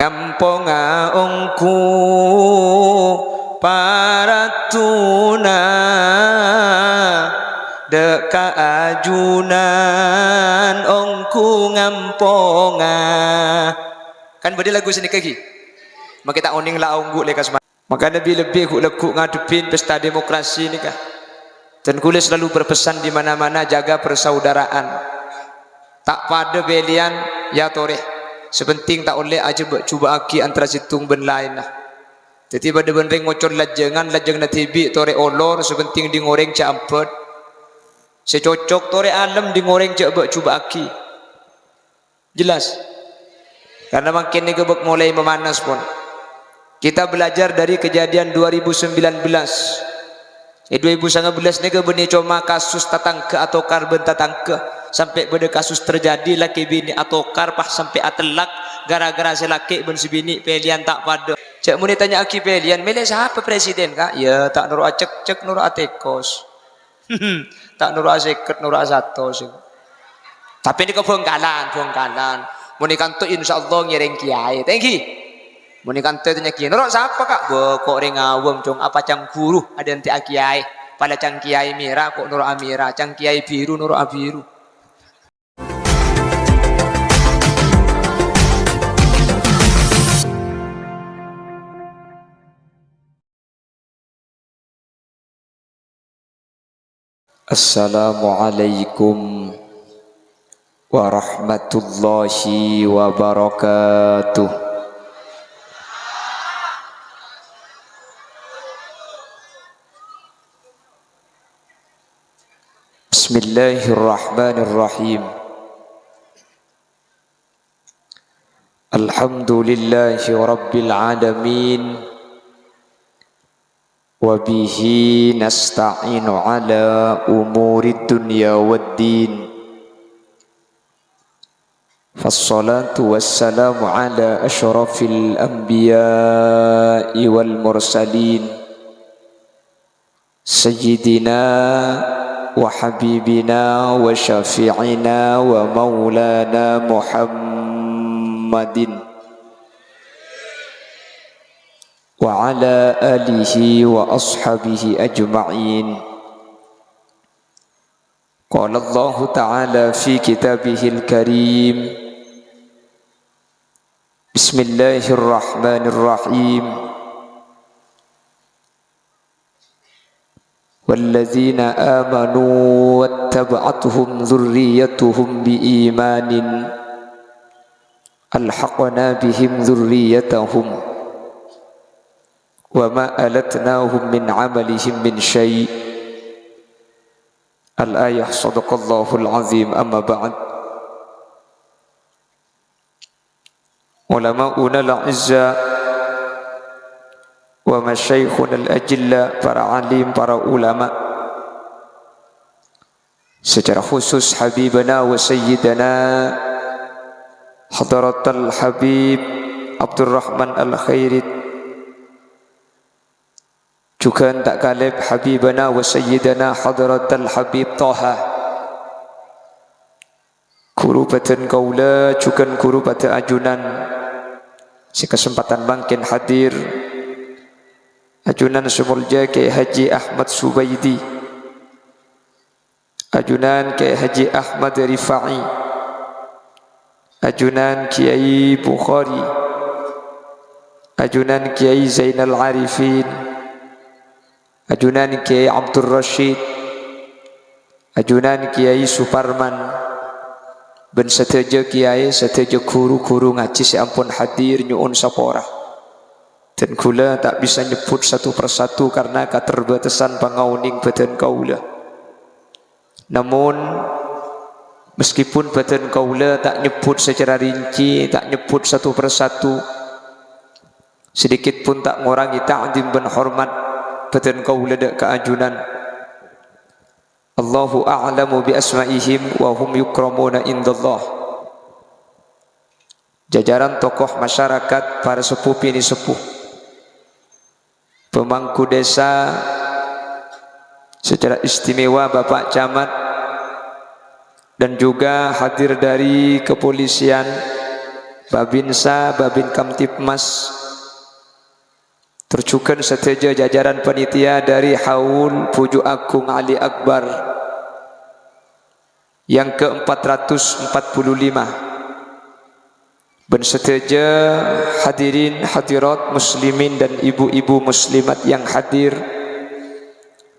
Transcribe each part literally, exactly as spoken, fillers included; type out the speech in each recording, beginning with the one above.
Ngamponga ongghu paraddhuna, dâ' ka ajunan ongghu ngamponga. Kan bâdâ lagu sanèka, ghi? Make ta' onèng la ongghu lè kasma-, Makana bi-, lebbi ghu-, lagghu' ngadhebbhi pesta demokrasi nèka. Dan kaulâ selalu berpesan di mana-mana, jaga persaudaraan. Ta' padâ pèlèyan, ya torè. Sè pentèng ta' ollè ajhubâ'-jhubâ'âghi antara sèttong bân laènna. Dhâddhi padâ bân rèng ngocol lajângan, lajânganna dhibi' torè olor, sè pentèng dhing orèng jhâ' ambât. Sè cocok torè alem, dhing orèng jhâ' bâ'-jhubâ'âghi. Jelas? Karena mangkèn nèka bâk-, mulai memanas, pon. Kita belajar dari kejadian dua ribu sembilan belas. È dua ribu sangabelas nèka bânnè coma kasus tatangghâ atokar bân tatangghâ. Sampè' bâdâ kasus terjadi lakè binè atokar pas sampè' atellak gara-gara sè lakè' bân sè binè' pèlèyan ta' padâ. Jhâ' mon ètanya'aghi pèlèyan, "Mèlè sapa presiden, Ka'?" "Ya, ta' noro' acekcek, noro' atèkos." Ta' noro'a sèket, noro'a satos. Tapè nèka Bhângkalan, Bhângkalan. Mon è kanto insyaallah ngèrèng kiyaè. Tèngghi. Mon è kanto ètanya'aghi, "Noro' sapa, Ka'?" "Bâ, ko' rèng awam, Cong. Apa cang ghuru adhânte'a kiyaè? Pala cang kiyaè mèra, ko' noro'a mèra. Cang kiyaè biru, noro'a biru." Assalamualaikum warahmatullahi wabarakatuh. Bismillahirrahmanirrahim. Alhamdulillahi rabbil alamin. Wa bihi nasta'inu ala umurid dunya wad din. Fassalatu wassalamu ala asyrafil anbiya'i wal mursalin. Sayyidina wa habibina wa syafi'ina wa maulana Muhammadin wa ala alihi wa ashabihi ajma'in. Qala Allahu ta'ala fi kitabihil karim, Bismillahirrahmanirrahim. Walladzina amanu wattaba'athum dzurriyyatuhum biimanin alhaqna bihim dzurriyyatahum wa ma alatnahum min amalihim min syai'. Al-ayah, sadaqallahul azim, amma ba'd. Ulama'unal a'izza wa masyaikhunal ajilla, para alim, para ulama. Secara khusus Habibana wa Sayyidana Hadratal Habib Abdurrahman Al-Khairit. Jhughân ta' kalèp Habibana wa Sayyidana Hadratal Habib Toha. Ghuru bhâdhân kaulâ jhughân ghuru padâ ajunan sè kasempadhân mangkèn hadir. Ajunan sè molja Kè Haji Ahmad Subaidi. Ajunan Kè Haji Ahmad Rifa'i. Ajunan Kiyai Bukhari. Ajunan Kiyai Zainal Arifin. Ajunan Kiyai Abdul Rasyid. Ajunan Kiyai Suparman. Bân sadhâjâ kiyai, sadhâjâ ghuru-ghuru ngajhi sè ampon hadir nyo'on sapora. Dan kaulâ ta' bisa nyebbhut satu persatu karena keterbatasan pangaonèng bhâdhân kaulâ. Namun, meskipun bhâdhân kaulâ ta' nyebbhut secara rinci, ta' nyebbhut satu persatu, sedikit pun ta' ngorangè ta'zim bân hormat bhâdhân kaulâ dâ' ka ajunan. Allahu a'lamu bi asma'ihim wa hum yukramuna indallah. Jajaran tokoh masyarakat, para seppo binè' seppo. Pemangku desa, secara istimewa Bapak Camat, dan juga hadir dari kepolisian, Babinsa, Babin Kamtibmas, tor jhughân sadhâjâ jajaran panitia dhâri Haul Bhuju' Agung Ali Akbar yang keempat ratus empat puluh lima, bân sadhâjâ hadirin hadirat muslimin dan ibu-ibu muslimat yang hadir,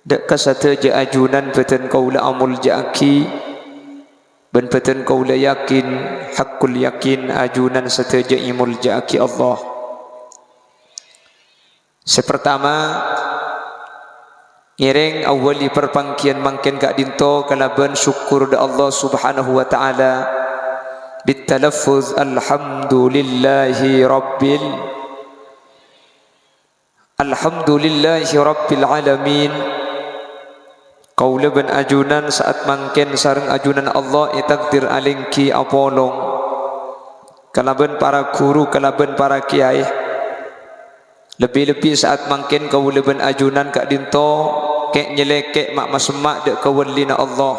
dâ' ka sadhâjâ ajunan bâdân kaulâ amolja'aghi, bân bâdân kaulâ yakin, haqqul yakin, ajunan sadhâjâ èmolja'aghi Allah. Sè partama, ngèrèng awwali parpangghiyân mangkèn ka'dinto kalabân sokkor dâ' Allah Subhanahu wa Ta'ala, bitalaffuz, "Alhamdulillahi Rabbil, Alhamdulillahi Rabbil Alamin." Kaulâ bân ajunan sa'at mangkèn sareng ajunan Allah ètakdir alèngghi apolong kalabân para ghuru, kalabân para kèyaè. Lebbi-lebbi sa'at mangkèn kaulâ bân ajunan ka'dinto kè' nyèlèkè' ma'-, masemma' dâ' kawallina Allah.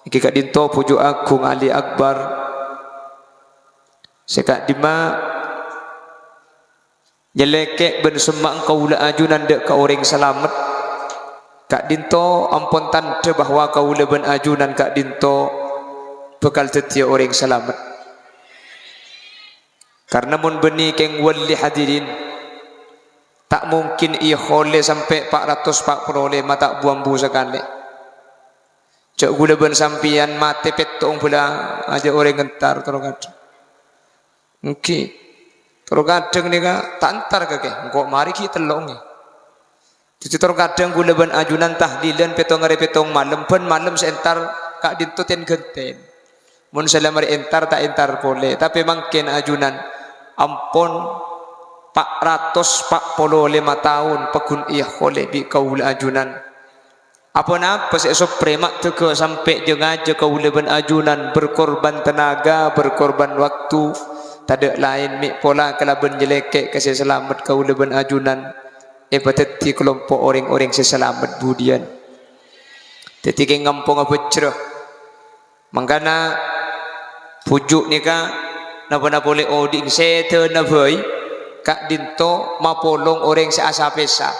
Èngghi ka'dinto Bhuju' Agung Ali Akbar. Sè ka'dimma nyèlèkè' bân semma' kaulâ ajunan dâ' ka orèng salamet. Ka'dinto ampon tandhâ bahwa kaulâ bân ajunan ka'dinto bhâkal dhâddhiyâ orèng salamet. Karna mon bânnè kèng walli hadirin, ta' mungkin èollè sampè' pa' ratos pa' polo lèma ta' bu-ambu sakalè. Jhâ' ghulâ bân sampèyan matè pètto' bâlâ ajâ orèng entar toro' kadhâng. Èngghi. Toro' kadhâng nèka ta' entar kakè, engko' marè ghi' tello' èngghi. Dhâddhi toro' kadhâng ghulâ bân ajunan tahlilan pètto' arè pètto' malem, bân malem sè entar ka'dinto ten-ghânten. Mon sè la marè entar, ta' entar polè. Tapè mangkèn ajunan ampon pa' ratos pa' polo lèma taon pagghun èollè bi' kaulâ ajunan. Aponapa sè èsoprè maddhâgâ sampè' jâ-ngajâ kaulâ bân ajunan berkorban tenaga, berkorban waktu, tadâ' laèn mè' pola kalabân nyèlèkè' ka sè salamet kaulâ bân ajunan èpadhâddhi kalompo' orèng-orèng sè salamet budiyân. Dhâddhi kèng ngamponga bhâjrâ. Mangkana, bhuju' nèka napa-napa polè odi'na sèdhâna bhâi ka'dinto mapolong orèng sè asa-pèsa.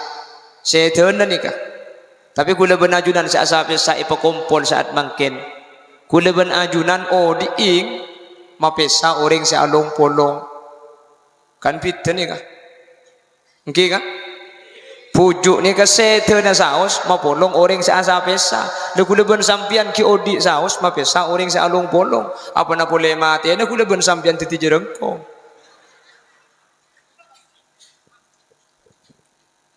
Sèdhâna nèka. Tapè ghulâ bân ajunan sè asa-pèsa èpakompol sa'at mangkèn. Ghulâ bân ajunan odi'na mapèsa orèng sè along-polong. Kan bhidhâ nèka. Èngghi, kan? Bhuju' nèka sèdhâna saos mapolong orèng sè asa-pèsa. La ghulâ bân sampèyan ghi' odi' saos mapèsa orèng sè along-polong. Apana polè matèna ghulâ bân sampèyan dhâddhi jhârângkong.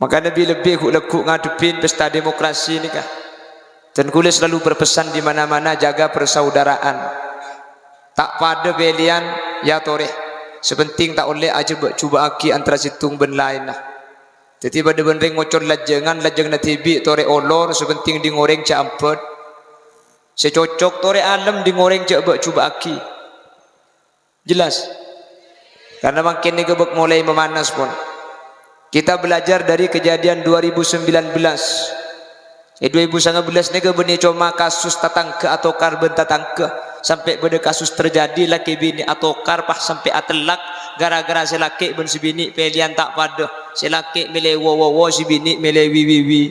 Makana bi-, lebbi ghu-, lagghu' ngadhebbhi pesta demokrasi nèka. Dan ghulâ selalu berpesan di mana-mana jaga persaudaraan. Ta' padâ pèlèyan, ya torè. Sè pentèng ta' ollè ajhubâ'-jhubâ'âghi antara sèttong bân laènna. Dhâddhi padâ bân rèng ngocor lajângan, lajânganna dhibi' torè olor, sè pentèng dhing orèng jhâ' ambât. Sè cocok torè alem, dhing orèng jhâ' bâ'-jhubâ'âghi. Jelas? Karena mangkèn nèka bâk-, mulai memanas, pon. Kita belajar dari kejadian dua ribu sembilan belas. È dua ribu sembilan belas nèka bânnè coma kasus tatangghâ atokar bân tatangghâ. Sampè' bâdâ kasus terjadi lakè binè atokar pas sampè' atellak gara-gara sè lakè' bân sè binè' pèlèyan ta' padâ. Sè lakè' mèlè wo-wowo, sè binè' mèlè wi-wiwi.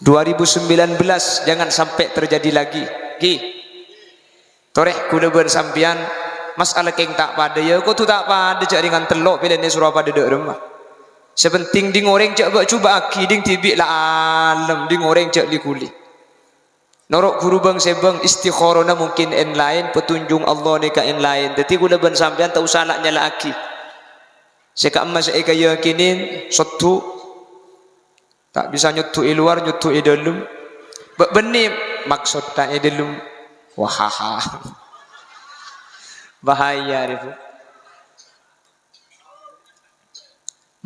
Dua ribu sembilan belas, jangan sampai terjadi lagi. Ghi. Torè, ghulâ bân sampèyan, masalah kèng ta' padâ, ya kodhu ta' padâ, jhâ' rèng tello' pèlèyanna soro padâ dâ' remma. Sè pentèng dhing orèng jhâ' bâ'-jhubâ'âghi, dhing dhibi' la alem, dhing orèng jhâ' li-ghuli. Noro' ghuru bâng-sèbâng, istikharana mungkin èn-laèn, petunjuk Allah nèka èn-laèn. Dhâddhi ghulâ bân sampèyan ta' osa la nyala'aghi. Sè ka'imma sè èkayakinin, sodhu. Ta' bisa nyodhu è lowar, nyodhu è dâlem. Bâ-, bânnè maksodda è dâlem. Wahaha. Bahaya, rè, Bu.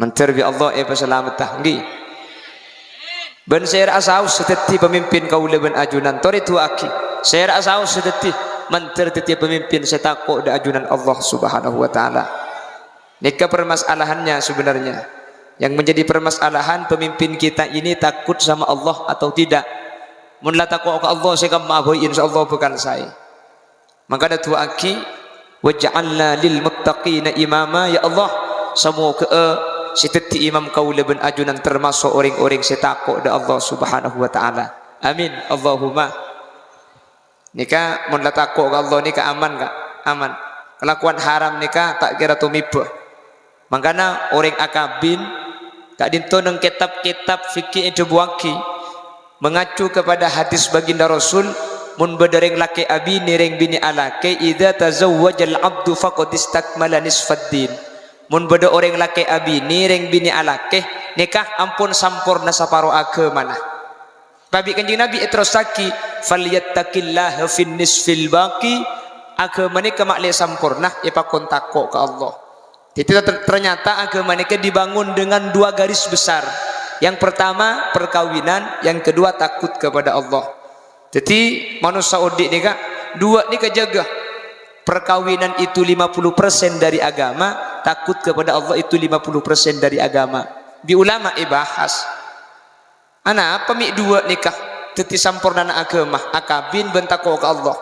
Mandhâr bi' Allah èpasalametta, ngghi. Bân sèra'a saos sè dhâddhi pamimpin kaulâ bân ajunan, torè du'aaghi. Sèra'a saos sè dhâddhi, mandhâr dhâddhiyâ pamimpin sè tako' dâ' ajunan Allah Subhanahu wa Ta'ala. Nèka permasalahannya sebenarnya. Yang menjadi permasalahan, pemimpin kita ini takut sama Allah atau tidak. Mon la tako' ka Allah sè ka'imma bhâi, insyaallah bhâkal saè. Mangkana du'aaghi, "Waj'alna lil muttaqina imama," ya Allah, samoghâ'â sè dhâddhi imam kaulâ bân ajunan tamaso' orèng-orèng sè tako' dâ' Allah Subhanahu wa Ta'ala. Amin. Allahumma. Nèka mon la tako' ka Allah nèka aman, Ka'? Aman. Kalakowan haram nèka ta' kèra tomèbâ. Mangkana orèng akabin, ka'dinto neng kètab-kètab fikih èdhâbuwâghi, mengacu kepada hadis baginda Rasul, "Mon bâdâ rèng lakè' abinè, rèng binè' alakè, idza tazawwajal abdu faqad istakmala nisfad din." Mon bâdâ orèng lakè' abinè, rèng binè' alakè, nèka ampon samporna saparo aghâmana. Tabi' Kanjeng Nabi èterrossaghi, "Falyattaqillaha fin nisfil baqi." Aghâma nèka ma' lè samporna, èpakon tako' ka Allah. Jadi, ter-, ternyata aghâma nèka dibangun dengan dua garis besar. Yang pertama, perkawinan, yang kedua, takut kepada Allah. Jadi, manossa odi' nèka, duwâ' nèka jâgâ. Perkawinan itu lima puluh persen dari agama, takut kepada Allah itu lima puluh persen dari agama. Bi' ulama èbahas. Anapa mè' duwâ' nèka dhâddhi sampornana aghâma, akabin bân tako' ka Allah?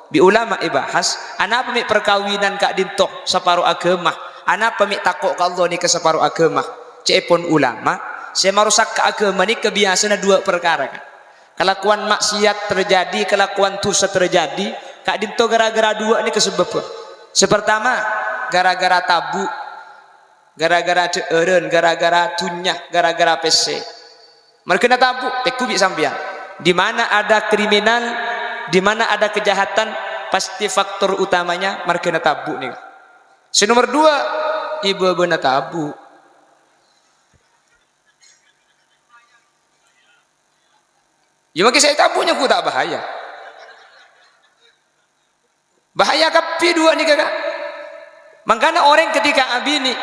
Bi' ulama èbahas, anapa mè' parkabinan ka'dinto saparo aghâma? Anapa mè' tako' ka Allah nèka saparo aghâma? Ca'èpon ulama, sè marosak ka aghâma nèka biyasana duwâ' parkara, Ka'. Kalakowan ma'siyat terjadi, kalakowan dhusa terjadi, ka'dinto gara-gara duwâ' nèka sabâbbhâ. Sè partama, gara-gara tabu', gara-gara dhâ'ârân, gara-gara dhunnya, gara-gara pèssè. Marghâna tabu', tèngghu bi' sampèyan. Di mana ada kriminal, di mana ada kejahatan, pasti faktor utamanya marghâna tabu' nèka. Sè nomer duwâ', è bâbâna tabu'. Ya, mangkè sè tabu' nyaku ta' bahaya. Bahaya kabbhi duwâ' nèka, Ka'. Mangkana orèng ketika abinè,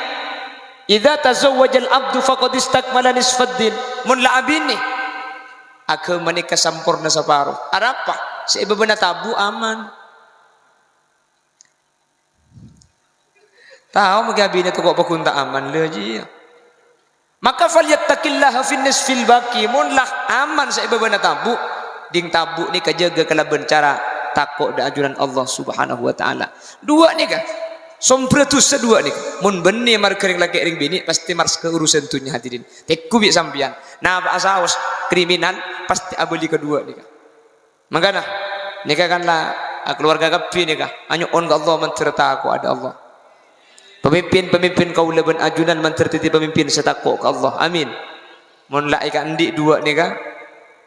"Idza tazawwajal abdu faqad istakmala nisfad din." Mon la abinè, aghâma nèka samporna saparo. Arapa? Sè è bâbâna tabu' aman. Tao mangkè abinè tako' paggun ta' aman, lè, jiyâ. Maka, "Falyattaqillaha fin nisfil baqi." Mon la aman sè è bâbâna tabu', ding tabu' nèka jâgâ kalabân cara tako' dâ' ajunan Allah Subhanahu wa Ta'ala. Duwâ' nèka, sombhârâ dhusa duwâ' nèka. Mon bânnè marghâ rèng lakè' rèng binè', pastè marosak urusan dhunnya, hadirin. Tèngghu bi' sampèyan. Napa'a saos kriminal, pastè abâli ka duwâ' nèka. Mangkana, nèka kan la, a, kalowarga kabbhi nèka, anyo'on ka Allah mandhâr tako'a dâ' Allah. Pamimpin-pamimpin kaulâ bân ajunan mandhâr dhâddhi pamimpin sè tako' ka Allah. Amin. Mon la èkaandi' duwâ' nèka,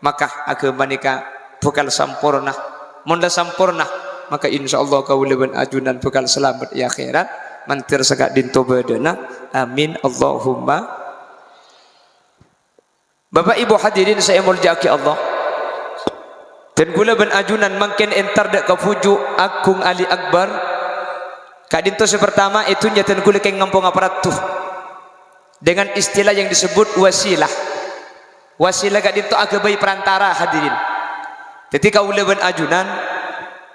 maka aghâma nèka bhâkal samporna. Mon la samporna, maka insyaallah kaulâ bân ajunan bhâkal salamet è akhèrat, mandhâr saka'dinto bâdâna. Amin. Allahumma. Bapa' Ibu hadirin sè èmoljâ'aghi Allah, dân kaulâ bân ajunan mangkèn entar dâ' ka bhuju' Agung Ali Akbar. Ka'dinto sè partama è dhunnya dân kaulâ kèng ngamponga paraddhu dengan istilah yang disebut wasilah. Wasilah ka'dinto aghâbây perantara, hadirin. Dhâddhi kaulâ bân ajunan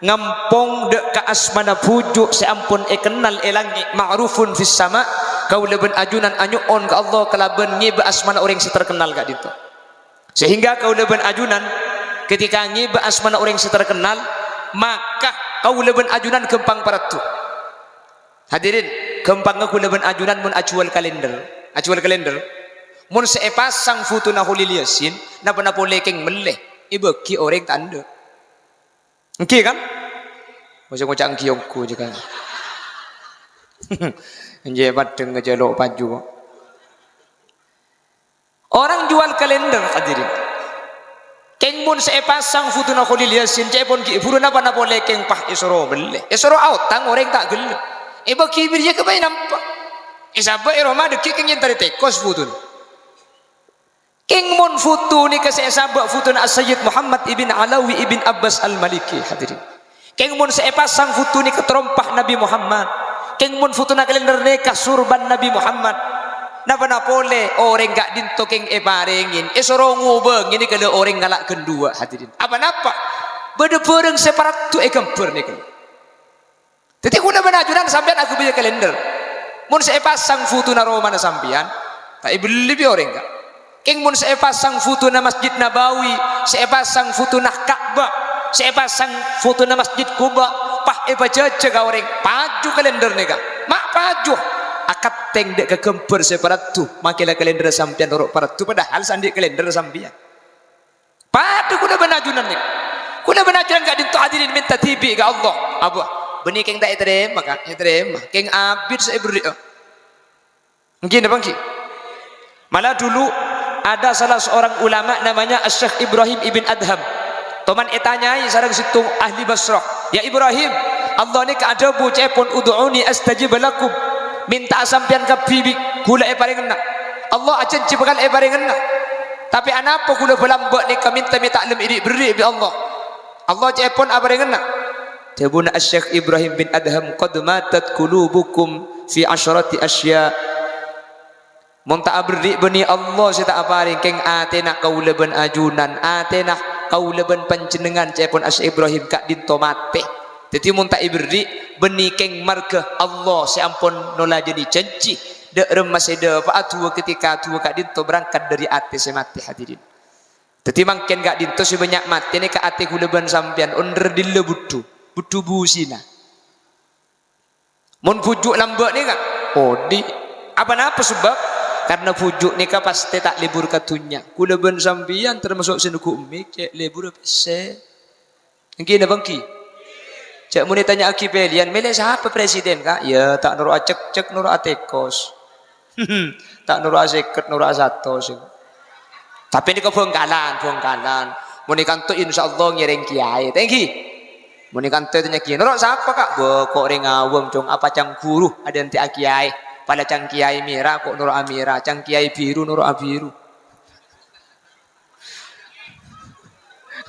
ngampong dâ' ka asmana bhuju' sè ampon èkennal è langngè', ma'rufun fis sama', kaulâ bân ajunan anyo'on ka Allah kalabân ngèbâ asmana orèng sè terkennal ka'dinto. Sehingga kaulâ bân ajunan ketika ngèbâ asmana orèng sè terkennal, maka kaulâ bân ajunan ghâmpang paraddhu. Hadirin, ghâmpangnga kaulâ bân ajunan mon ajhuwâl kalender. Ajhuwâl kalender. Mon sè èpasang fotona Kholil Yasin, napa-napa polè kèng mellè, èbâghi orèng ta' endâ'. Èngghi, kan? Oja ngoca' èngghi ongghu jâ, kan. Enjâ' padhâng ngajhâlo' paju, kok. Orang jual kalender, hadirin. Kèng mon sè èpasang fotona Kholil Yasin, ca'èpon ghi' bhuru napa-napa polè kèng pas èsoro mellè. Èsoro aotang orèng ta' ghellâ'. Èbâghi bâriyâ kabây nampa. Èsabâ' è roma dhâggi' kèng èntarè tèkos fotona. Kèng mon foto nèka sè èsabâ' fotona As-Sayyid Muhammad ibn Alawi ibn Abbas Al-Maliki, hadirin. Kèng mon sè èpasang foto nèka tarompa Nabi Muhammad. Kèng mon fotona kalender nèka sorban Nabi Muhammad. Napa-napa polè orèng ka'dinto kèng èparèngè, èsoro ngobângè nèka la orèng ngala' ghân duwâ', hadirin. Apa napa? Bâdâ bhârâng sè paraddhu èghâmbhâr nèka. Dhâddhi, kaulâ bân ajunan sampèyan aghâbâyâ kalender. Mon sè èpasang fotona romana sampèyan, ta' èbellè bi' orèng, Ka'. Kèng mon sè èpasang fotona Masjid Nabawi, sè èpasang fotona Ka'bah, sè èpasang fotona Masjid Quba, Pas èpajhâjhâ ka orèng, paju kalèndher nèka. Ma' paju. Akatèng dâ' ka ghâmbhâr sè paraddhu, makè la kalèndher sampèyan noro' paraddhu, padahal sè andi' kalèndher sampèyan. Padâ kaulâ bân ajunan nèka. Kaulâ bân ajunan ka'dinto hadirin mènta dhibi' ka Allah. Apa? Bânnè kèng ta' ètarèma, Ka'? Ètarèma. Kèng abit sè èberri'â. Èngghi napa èngghi? Malah dulu ada salah seorang ulama namanya Asy-Syaikh Ibrahim ibn Adham. Toman ètanya'è sareng sèttong ahli Basrah, "Ya Ibrahim, Allah nèka adhâbu ca'èpon, 'Ud'uni astajib lakum.' Mènta'a sampèyan kabbhi bi' kaulâ èparèngana. Allah ajhânjhi bhâkal èparèngana. Tapè anapa kaulâ bâlâmbâ' nèka mènta mè' ta' lem èrè'-berri' bi' Allah? Allah ca'èpon aparèngana." Dhâbuna Asy-Syaikh Ibrahim bin Adham, "Qad matat qulubukum fi asyrati asya'." Mon ta' aberri' bânnè Allah sè ta' aparèng, kèng atèna kaulâ bân ajunan, atèna kaulâ bân panjhennengngan, ca'èpon Asy-Syaikh Ibrahim, ka'dinto matè. Dhâddhi mon ta' èberri' bânnè kèng marghâ Allah sè ampon nolajhâni jhânjhi, dâ' remma sè dâpa'a duwâ ketika duwâ ka'dinto berangkat dâri atè sè matè, hadirin. Dhâddhi mangkèn ka'dinto sè bânnya' matè nèka atè kaulâ bân sampèyan, ondher dhillâ budhu, budhu busina. Mon bhuju' lambâ' nèka, odi'. Apa napa sebab? Karna bhuju' nèka pastè ta' lebur ka dhunnya. Kaulâ bân sampèyan tamaso' sè neggu' emmè', cè' lebur pèssè. Èngghi napa èngghi? Jhâ' mon ètanya'aghi pèlèyan, "Mèlè sapa presiden, Ka'?" "Ya, ta' noro'a cekcek, noro'a tekos." Ta' noro'a sèket, noro'a satos. Tapè nèka Bhângkalan, Bhângkalan. Mon è kanto insyaallah ngèrèng kiyaè. Ta' èngghi? Mon è kanto ètanya'aghi, "Noro' sapa, Ka'?" "Bâ, ko' rèng awam, Cong, apa cang ghuru adhânte'a kiyaè. Pala cang kiyaè mèra, ko' noro'a mèra. Cang kiyaè bhiru, noro'a bhiru."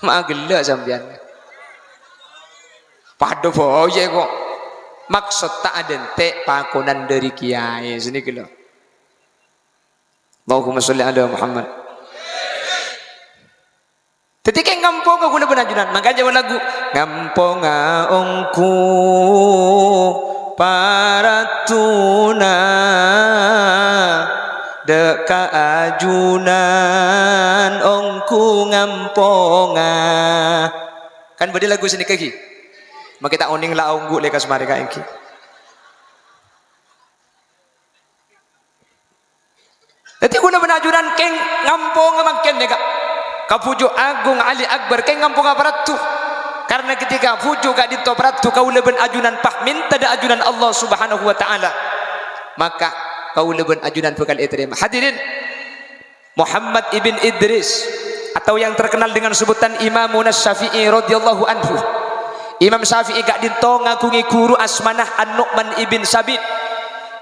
Ma' ghellâ' sampèyan. Padâ bhâjâ ko'. Maksod ta' adhânte' pakonan dâri kiyaè. Sanèka lho. Allahumma sholli ala Muhammad. Dhâddhi kèng ngamponga kaulâ bân ajunan. Mangkana jhâ' lagu, "Ngamponga ongghu paraddhuna dâ' ka ajunan ongghu ngamponga." Kan bâdâ lagu sanèka, ghi? Makè ta' onèng la ongghu lè ka samarè ka'èngghi. Dhâddhi, kaulâ bân ajunan kèng ngamponga mangkèn nèka ka bhuju' aghung Ali Akbar, kèng ngamponga paraddhu. Karna ketika bhuju' ka'dinto paraddhu, kaulâ bân ajunan pas mènta dâ' ajunan Allah Subhanahu wa Ta'ala, maka kaulâ bân ajunan bhâkal ètarèma. Hadirin, Muhammad ibn Idris, atau yang terkenal dengan sebutan Imamuna Syafi'i radhiyallahu anhu. Imam Syafi'i ka'dinto ngaghungè ghuru asmana An-Nu'man ibn Sabit.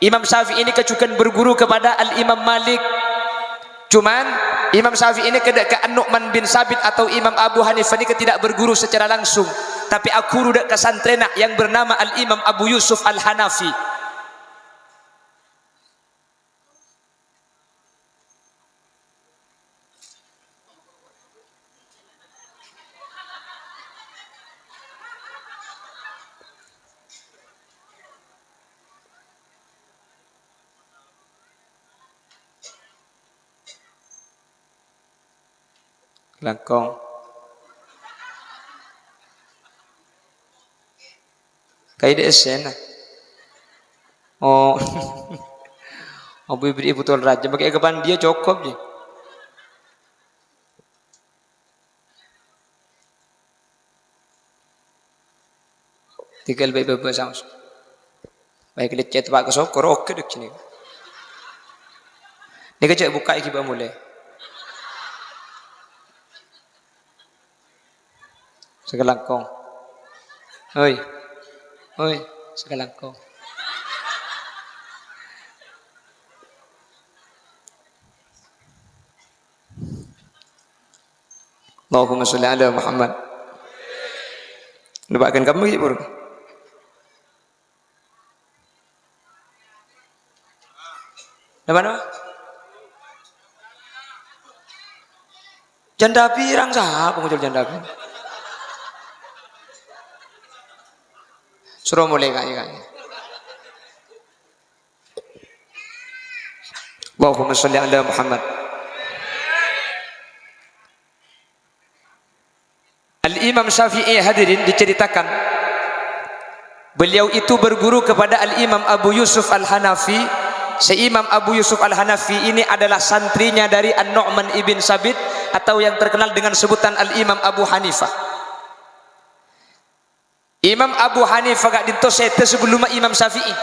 Imam Syafi'i ini kejugan berguru kepada Al-Imam Malik. Cuman, Imam Syafi'i ini kèdâ' ka An-Nu'man bin Sabit atau Imam Abu Hanifah ini tidak berguru secara langsung, tapi aghuru dâ' ka santrèna yang bernama Al-Imam Abu Yusuf Al-Hanafi. Langkong. Kaè dâ' essèna. Oh. Abu Ibri Ibu Tol Raja, makè kapan dia cokop, ji. Tèghâl bhâi bâbâ saos. Bhâi kèlècèt, Pak, ka sokor, oke, dek, sini. Nèka cè' bukka' ghi bâ' molè. Sakalangkong. Hoi. Hoi, sakalangkong. Allahumma sholli ala Muhammad. Nèbâ'âghi kamma ghi, pur. Napa, napa? Jhândhâ pirang sapa ngoca' jhândhâ pirang? Soro molè, Ka', ya, Ka'. Allahumma sholli ala Muhammad. Al-Imam Syafi'i, hadirin, diceritakan, Beliau itu berguru kepada Al-Imam Abu Yusuf Al-Hanafi. Si Imam Abu Yusuf Al-Hanafi ini adalah santrinya dari An-Nu'man ibn Sabit atau yang terkenal dengan sebutan Al-Imam Abu Hanifah. Imam Abu Hanifah ka'dinto sèdhâ sabellumma Imam Syafi'i.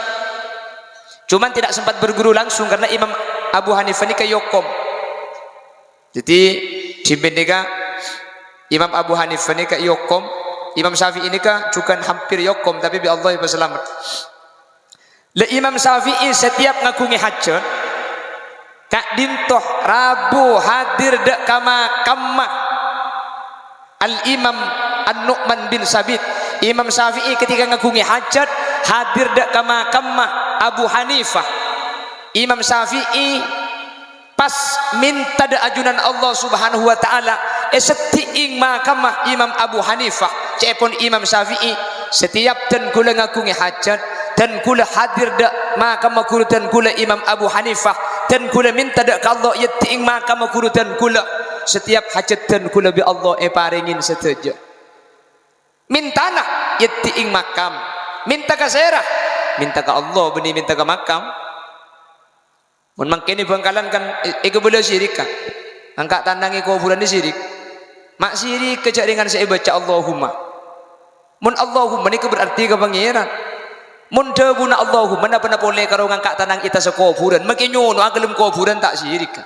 Cuman tidak sempat berguru langsung karena Imam Abu Hanifah nèka èokom. Dhâddhi, dhimèn nèka Imam Abu Hanifah nèka èokom, Imam Syafi'i nèka jhughân hampir èokom, tapè bi' Allah èpasalamet. La Imam Syafi'i setiap ngaghungè hajat, ka'dinto rabu hadir dâ' ka makamma Al-Imam An-Nu'man bin Sabit. Imam Syafi'i ketika ngaghungè hajat, hadir dâ' ka makamma Abu Hanifah. Imam Syafi'i pas mènta dâ' ajunan Allah Subhanahu wa Ta'ala èseddhi'i makamma Imam Abu Hanifah. Ca'èpon Imam Syafi'i, "Setiap dân kaulâ ngaghungè hajat, dân kaulâ hadir dâ' makamma ghuru dân kaulâ Imam Abu Hanifah, dân kaulâ mènta dâ' ka Allah èseddhi'i makamma ghuru dân kaulâ. Setiap hajat dân kaulâ bi' Allah èparèngè sadhâjâ." Mèntana èseddhi'i makam. Mènta ka sèra? Mènta ka Allah, bânnè mènta ka makam. Mon mangkèn è Bangkalan kan è-, èkabâlâ sirik, kan? Ngangka' tanang è kobhurân nè sirik. Ma' sirik ka jhâ' rèngan sè èbâca Allahumma. Mon Allahumma nèka berarti ka Pangèran. Mon dhâbuna Allahumma napa-napa polè karo ngangka' tanang è attas kobhurân, makè nyono'a ka dâlem kobhurân ta' sirik, kan?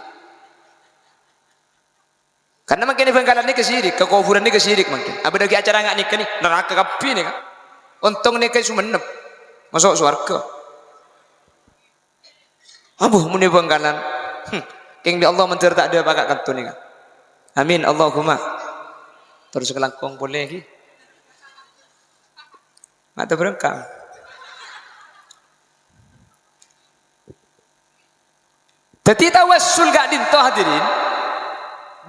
Karna mangkèn è Bangkalan nèka sirik, ka kobhurân nèka sirik mangkèn. Abâdâ'aghi acara nga' nèka nè, naraka kabbhi nèka. Ontong nèka è Songennep. Maso' sowarghâ. Ambu, mon è Bangkalan. Hmm. Kèng bi' Allah mandhâr ta' dâpa' ka' kanto nèka. Amin, Allahumma. Terros kalangkong polè ghi. Nga' taberengka. Dhâddhi, tawassul ka'dinto, hadirin,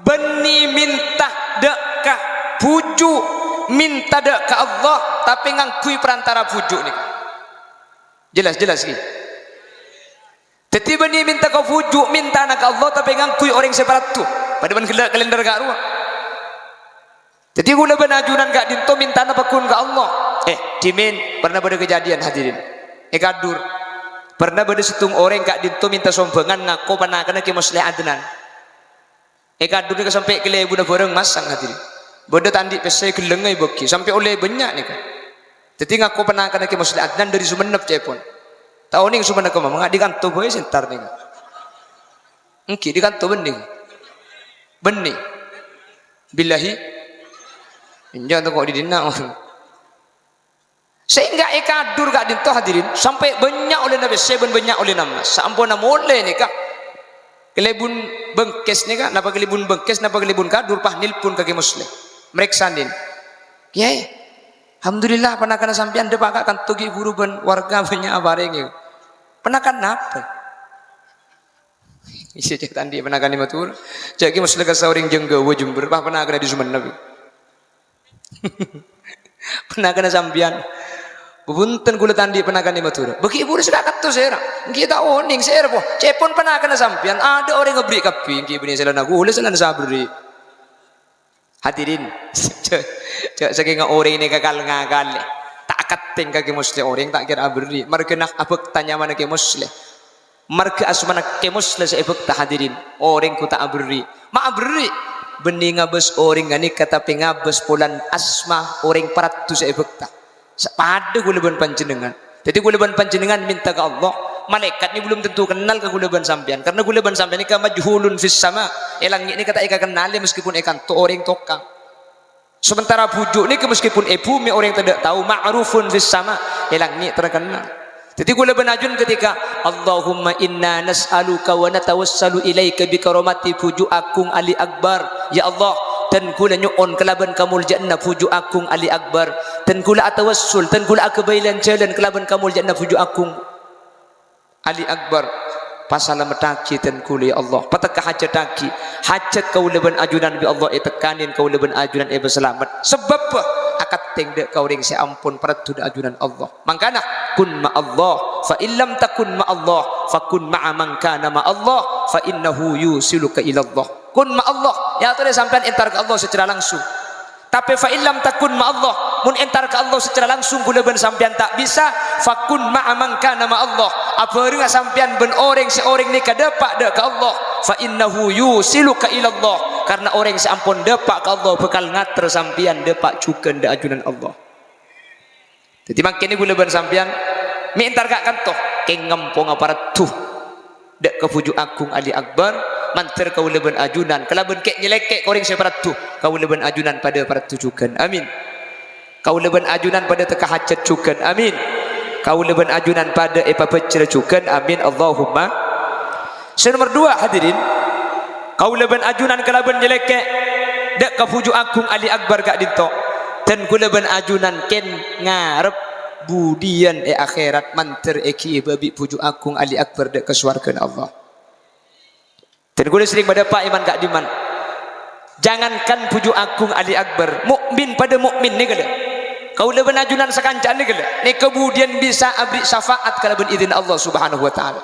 bânnè mènta dâ' ka bhuju', mènta dâ' ka Allah, tapè ngangghuy perantara bhuju' nèka. Jelas, jelas, ghi? Dhâddhi, bânnè mènta ka bhuju', mèntana ka Allah, tapè ngangghuy orèng sè paraddhu. Padâ bân ghellâ' kalèndher ka'rowa. Dhâddhi, kaulâ bân ajunan ka'dinto mèntana pagghun ka Allah. Eh, dhimèn, pernah bâdâ kajhâdhiyân, hadirin. È Kadur, pernah bâdâ sèttong orèng ka'dinto mènta sombhângan ngako panakana Kè Mosleh Adnan. È Kadur nèka sampè' kalèbunna bhârâng masang, hadirin. Bâdâ ta' andi' pèssè ghellângnga èbâghi, sampè' ollè bânnya' nèka. Dhâddhi, ngako panakana Kè Mosleh Adnan dâri Songennep, ca'èpon. Ta' onèng Songennep kemma, mangkana è kanto bhâi sè entar nèka. Ènggi, è kanto bânnè. Bânnè. Billahi. Enjâ' toko' è dinna'. Sehingga è Kadur ka'dinto, hadirin, sampè' bânnya' ollèna pèssè bân bânnya' ollèna emmas. Saamponna molè nèka, kalèbun Bengkes nèka, napa kalèbun Bengkes, napa kalèbun Kadur, pas nelpon ka Kè Mosleh. Marèksanè. "Kèyaè, alhamdulillah, panakana sampèyan dâpa' ka' kanto ghi' bhuru bân warga bânnya' aparèngè." "Panakan napa?" Iyâ, cè' ta' andi' panakan è Madhurâ. Cè' Kè Mosleh kassa' orèng Jenggawa Jember, pas panakana dâri Songennep. Panakana sampèyan. Bhunten, kaulâ ta' andi' panakan è Madhurâ. Bâgi buru sè ka' kanto sèra. Ènggi ta' onèng sèra, po. Cè'èpon panakana sampèyan, adâ' orèng aberri' kabbhi, ènggi bânnè sè la na kaulâ, sè la na sabherri'. Hadirin, jhâ', jhâ' sakènga orèng nèka kal-ngakalè. Ta' akatèng ka Kè Mosleh orèng ta' kèra aberri'. Marghâ na abhâkta nyamana Kè Mosleh. Marghâ asmana Kè Mosleh sè èbhâkta, hadirin. Orèng ghu ta' aberri'. Ma' aberri'. Bânnè ngabâs orèng ghânèka tapè ngabâs polana asma orèng paraddhu sè èbhâkta. Sa-, padâ kaulâ bân panjhennengngan. Dhâddhi kaulâ bân panjhennengngan mènta ka Allah. Malaèkat nè belum tentu kennal ka kaulâ bân sampèyan. Karna kaulâ bân sampèyan nèka majhulun fis sama. È langngè' nèka ta' èkakennalè meskipun è kanto orèng tokang. Sementara bhuju' nèka meskipun è bhumè orèng tadâ' tao, ma'rufun fis sama, è langngè' terkenal. Dhâddhi kaulâ bân ajunan ketika, "Allahumma inna nas'aluka wa natawassalu ilaika bi karomati bhuju' agung Ali Akbar." Ya Allah, dân kaulâ nyo'on kalabân kamoljâ'ânna bhuju' agung Ali Akbar. Dân kaulâ atawassul, dân kaulâ aghâbây lan-jhâlân kalabân kamoljâ'ânna bhuju' agung Ali Akbar, pasalamettaghi dân kaulâ, ya Allah. Patekka hajâttaghi. Hajât kaulâ bân ajunan bi' Allah ètekkanè, kaulâ bân ajunan èpasalamet. Sabâb akatèng dâ' ka orèng sè ampon paraddhu dâ' ajunan Allah. Mangkana, kun ma'allah. Fa illam takun ma'allah, fakun ma'a man kana ma'allah, fa innahu yusiluka ilallah. Kun ma'allah. Ya, atorè sampèyan entar ka Allah secara langsung. Tapè fa illam takun ma'allah, Mon entar ka Allah secara langsung kaulâ bân sampèyan ta' bisa, fakun ma'a man kana ma'allah. Abhârengnga sampèyan bân orèng sè orèng nèka dâpa' dâ' ka Allah. Fa innahu yusiluka ilallah. Karna orèng sè ampon dâpa' ka Allah bhâkal ngater sampèyan dâpa' jhughân dâ' ajunan Allah. Dhâddhi mangkèn kaulâ bân sampèyan mè' entar ka kanto, kèng ngamponga paraddhu. Dâ' ka bhuju' agung Ali Akbar, mandhâr kaulâ bân ajunan, kalabân kè' nyèlèkè' ka orèng sè paraddhu, kaulâ bân ajunan padâ paraddhu jhughân. Amin. Kaulâ bân ajunan padâ tekka hajhât jhughân. Amin. Kaulâ bân ajunan padâ èpabhâjhrâ jhughân. Amin. Allahumma. Sè nomer duwâ', hadirin, kaulâ bân ajunan kalabân nyèlèkè' dâ' ka bhuju' agung Ali Akbar ka'dinto. Dân kaulâ bân ajunan kèng ngarep budiyân è akhèrat mandhâr èghibâ bi' bhuju' agung Ali Akbar dâ' ka sowarghâna Allah. Dân kaulâ serrèng madâpa' è man ka'dimman. Jangankan bhuju' agung Ali Akbar, mukmin padâ mukmin nèka la. Kaulâ bân ajunan sakanca'an nèka la. Nèka budiyân bisa aberri' syafaat kalabân idin Allah Subhanahu wa Ta'ala.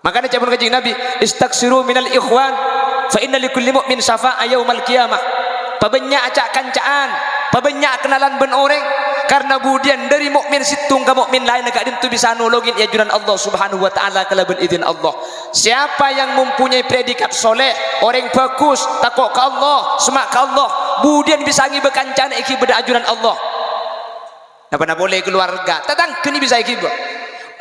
Mangkana ca'èpon Kanjeng Nabi, "Istaksiru minal ikhwan, fa inna likulli mu'min syafa'ah yaumal qiyamah." Pabânnya' ca'-kanca'an, pabânnya' kenalan bân orèng, karna budiyân dâri mukmin sèttong ka mukmin laènna ka'dinto bisa nolongin è ajunan Allah Subhanahu wa Ta'ala kalabân idin Allah. Siapa yang mempunyai predikat soleh, orèng bhâghus, tako' ka Allah, semma' ka Allah, budiyân bisa ngibâ kancana èghibâ dâ' ajunan Allah. Napa-napa polè kaluwarga, tatangghâna bisa èghibâ.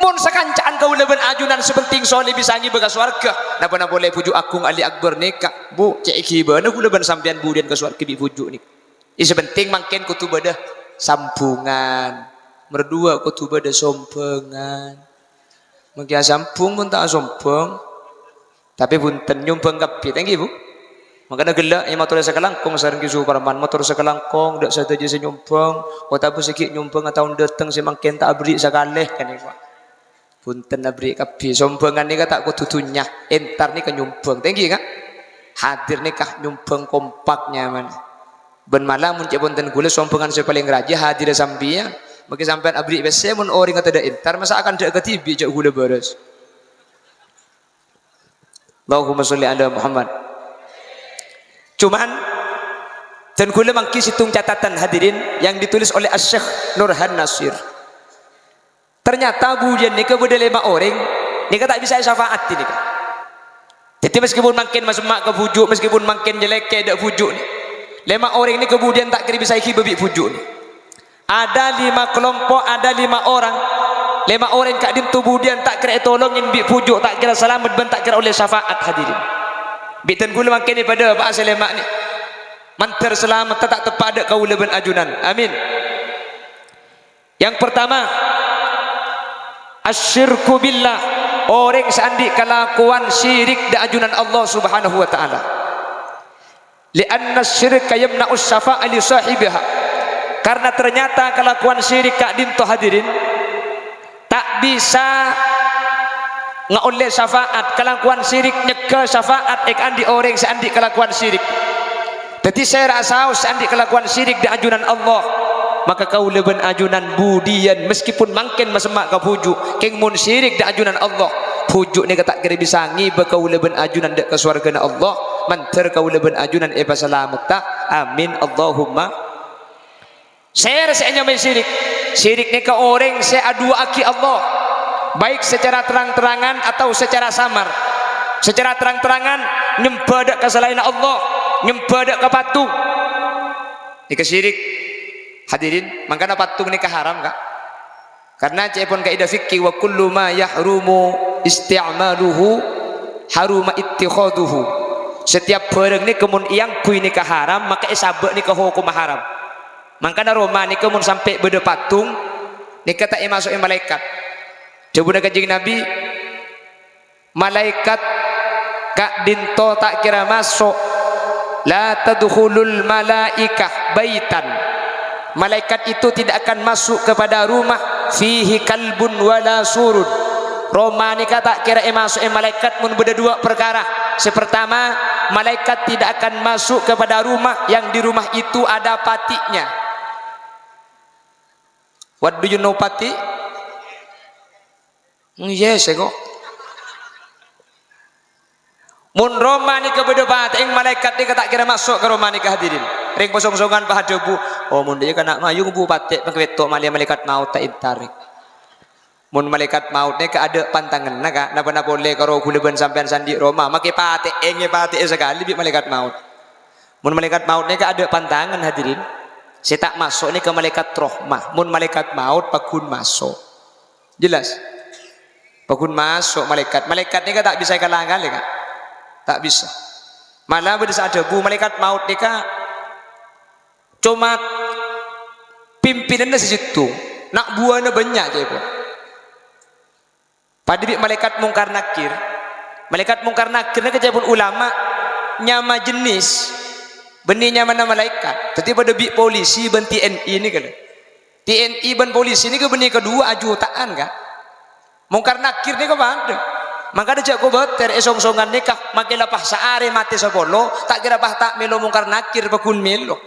Mon sakanca'an kaulâ bân ajunan sè penting soleh bisa ngibâ ka sowarghâ, napa-napa polè bhuju' agung Ali Akbar nèka, Bu, cè' èghibâna kaulâ bân sampèyan budiyân ka sowarghâ bi' bhuju' nèka. Iyâ, sè penting mangkèn kodhu bâdâ sambhungan. Nomer duwâ', kodhu bâdâ sombhângan. Mon kèya sambhung, mon ta' asombhâng. Tapè bhunten, nyombhâng kabbhi, ta' ènggi, Bu? Mangkana ghellâ' èmatorè sakalangkong sareng Ki Suparman, mator sakalangkong, dâ' sadhâjâ sè nyombhâng, otabâ sè ghi' nyombhângnga taon dâteng sè mangkèn ta' aberri' sakalè, kan, Pak. Bhunten aberri' kabbhi, sombhângan nèka ta' kodhu dhunnya, entar nèka nyombhâng, ta' ènggi, Ka'? Hadir nèka nyombhâng kompak nyaman. Bân malah mon cè' bhunten kaulâ sombhângan sè palèng rajâ hadirrâ sampèyan, mangkè sampèyan aberri' pèssè mon orèngnga tadâ' entar, masa' akanta kadhibi' jhâ' kaulâ bârâs. Allahumma sholli ala Muhammad. Cuman, dân kaulâ mangghi sèttong catatan, hadirin, yang ditulis oleh Asy-Syeikh Nurhan Nasir. Ternyata budiyân nèka bâdâ lèma orèng, nèka ta' bisa èsyafaati nèka. Dhâddhi, meskipun mangkèn masemma' ka bhuju', meskipun mangkèn nyèlèkè dâ' bhuju' nè, lèma orèng nèka budiyân ta' kèra bisa èghibâ bi' bhuju' nè. Ada lima kelompok, ada lima orang. Lèma orèng ka'dinto budiyân ta' kèra ètolongin bi' bhuju', ta' kèra salamet bân ta' kèra ollè syafaat, hadirin. Bi' dân kaulâ mangkèn èpadâpa'a sè lèma' nè. Mandhâr salametta ta' teppa' dâ' kaulâ bân ajunan. Amin. Yang pertama, asyirku billah, orèng sè andi' kalakowan syirik dâ' ajunan Allah Subhanahu wa Ta'ala. Li'anna syirka yamna'us syafa'a li shahibiha. Karna ternyata kalakowan syirik ka'dinto, hadirin, ta' bisa ngaollè syafaat. Kalakowan syirik nyegghâ syafaat è kaandi' orèng sè andi' kalakowan syirik. Dhâddhi, sèra saos sè andi' kalakowan syirik dâ' ajunan Allah, maka kaulâ bân ajunan budiyân, meskipun mangkèn masemma' ka bhuju', kèng mon syirik dâ' ajunan Allah, bhuju' nèka ta' kèra bisa ngibâ kaulâ bân ajunan dâ' ka sowarghâna Allah, mandhâr kaulâ bân ajunan èpasalametta. Amin, Allahumma. Sèra sè ènyamaè syirik? Syirik nèka orèng sè adu'aaghi Allah, baik secara terang-terangan atau secara samar. Secara terang-terangan, nyembhâ dâ' ka salaènna Allah, nyembhâ dâ' ka patung. Nèka syirik. Hadirin, mangkana patung nèka haram, Ka'. Karna ca'èpon kaidah fikih, "Wa kullu ma yahrumu isti'maluhu haruma ittikhadhuhu." Setiap bhârâng nèka mon èangghuy nèka haram, maka èsabâ' nèka hokomma haram. Mangkana roma nèka mon sampè' bâdâ patung, nèka ta' èmaso'è malaèkat. Dhâbuna Kanjeng Nabi, "Malaèkat ka'dinto ta' kèra maso', la tadkhulul malaikah baitan." Malaèkat itu tidak akan masuk kepada rumah fihi kalbun wala surun. Roma nèka ta' kèra èmaso'è malaèkat mon bâdâ duwâ' parkara. Sè partama, malaèkat tidak akan masuk kepada rumah yang di rumah itu ada patiknya. What do you know pati? Yes, kok. Mon roma nèka bâdâ patè'èng, malaèkat nèka ta' kèra maso' ka roma nèka, hadirin. Rèng pasongsongan pas adhâbu, "Oh, mon dhâ' iyâ kana' mayu ngebbu patè' pangkèto' malè malaèkat maot ta' entar." Mon malaèkat maot nèka adâ' pantanganna, Ka', napa-napa polè karo ghulâ bân sampèyan sè andi' roma, makè patè'è, ngèpatè'è sakalè bi' malaèkat maot. Mon malaèkat maot nèka adâ' pantangan, hadirin. Sè ta' maso' nèka malaèkat rahmah. Mon malaèkat maot paggun maso'. Jelas? Paggun maso' malaèkat. Malaèkat nèka ta' bisa èkala-kala, Ka'. Ta' bisa. Malah bâdâ sè adhâbu, malaèkat maot nèka coma pimpinanna sè sèttong, na' buwâna bânnya', ca'èpon. Padâ bi' malaèkat Mungkar Nakir. Malaèkat Mungkar Nakir nèka ca'èpon ulama nyama jenis, bânnè nyamana malaèkat. Dhâddhi padâ bi' polisi bân T N I nèka lho. T N I bân polisi nèka bânnè kaduwâ ajuta'an, Ka'. Mungkar Nakir nèka padâ. Mangkana jhâ' kobâtèr è songsongan nèka, makè la pas saarè matè sapolo, ta' kèra pas ta' mèlo Mungkar Nakir paggun mèlo.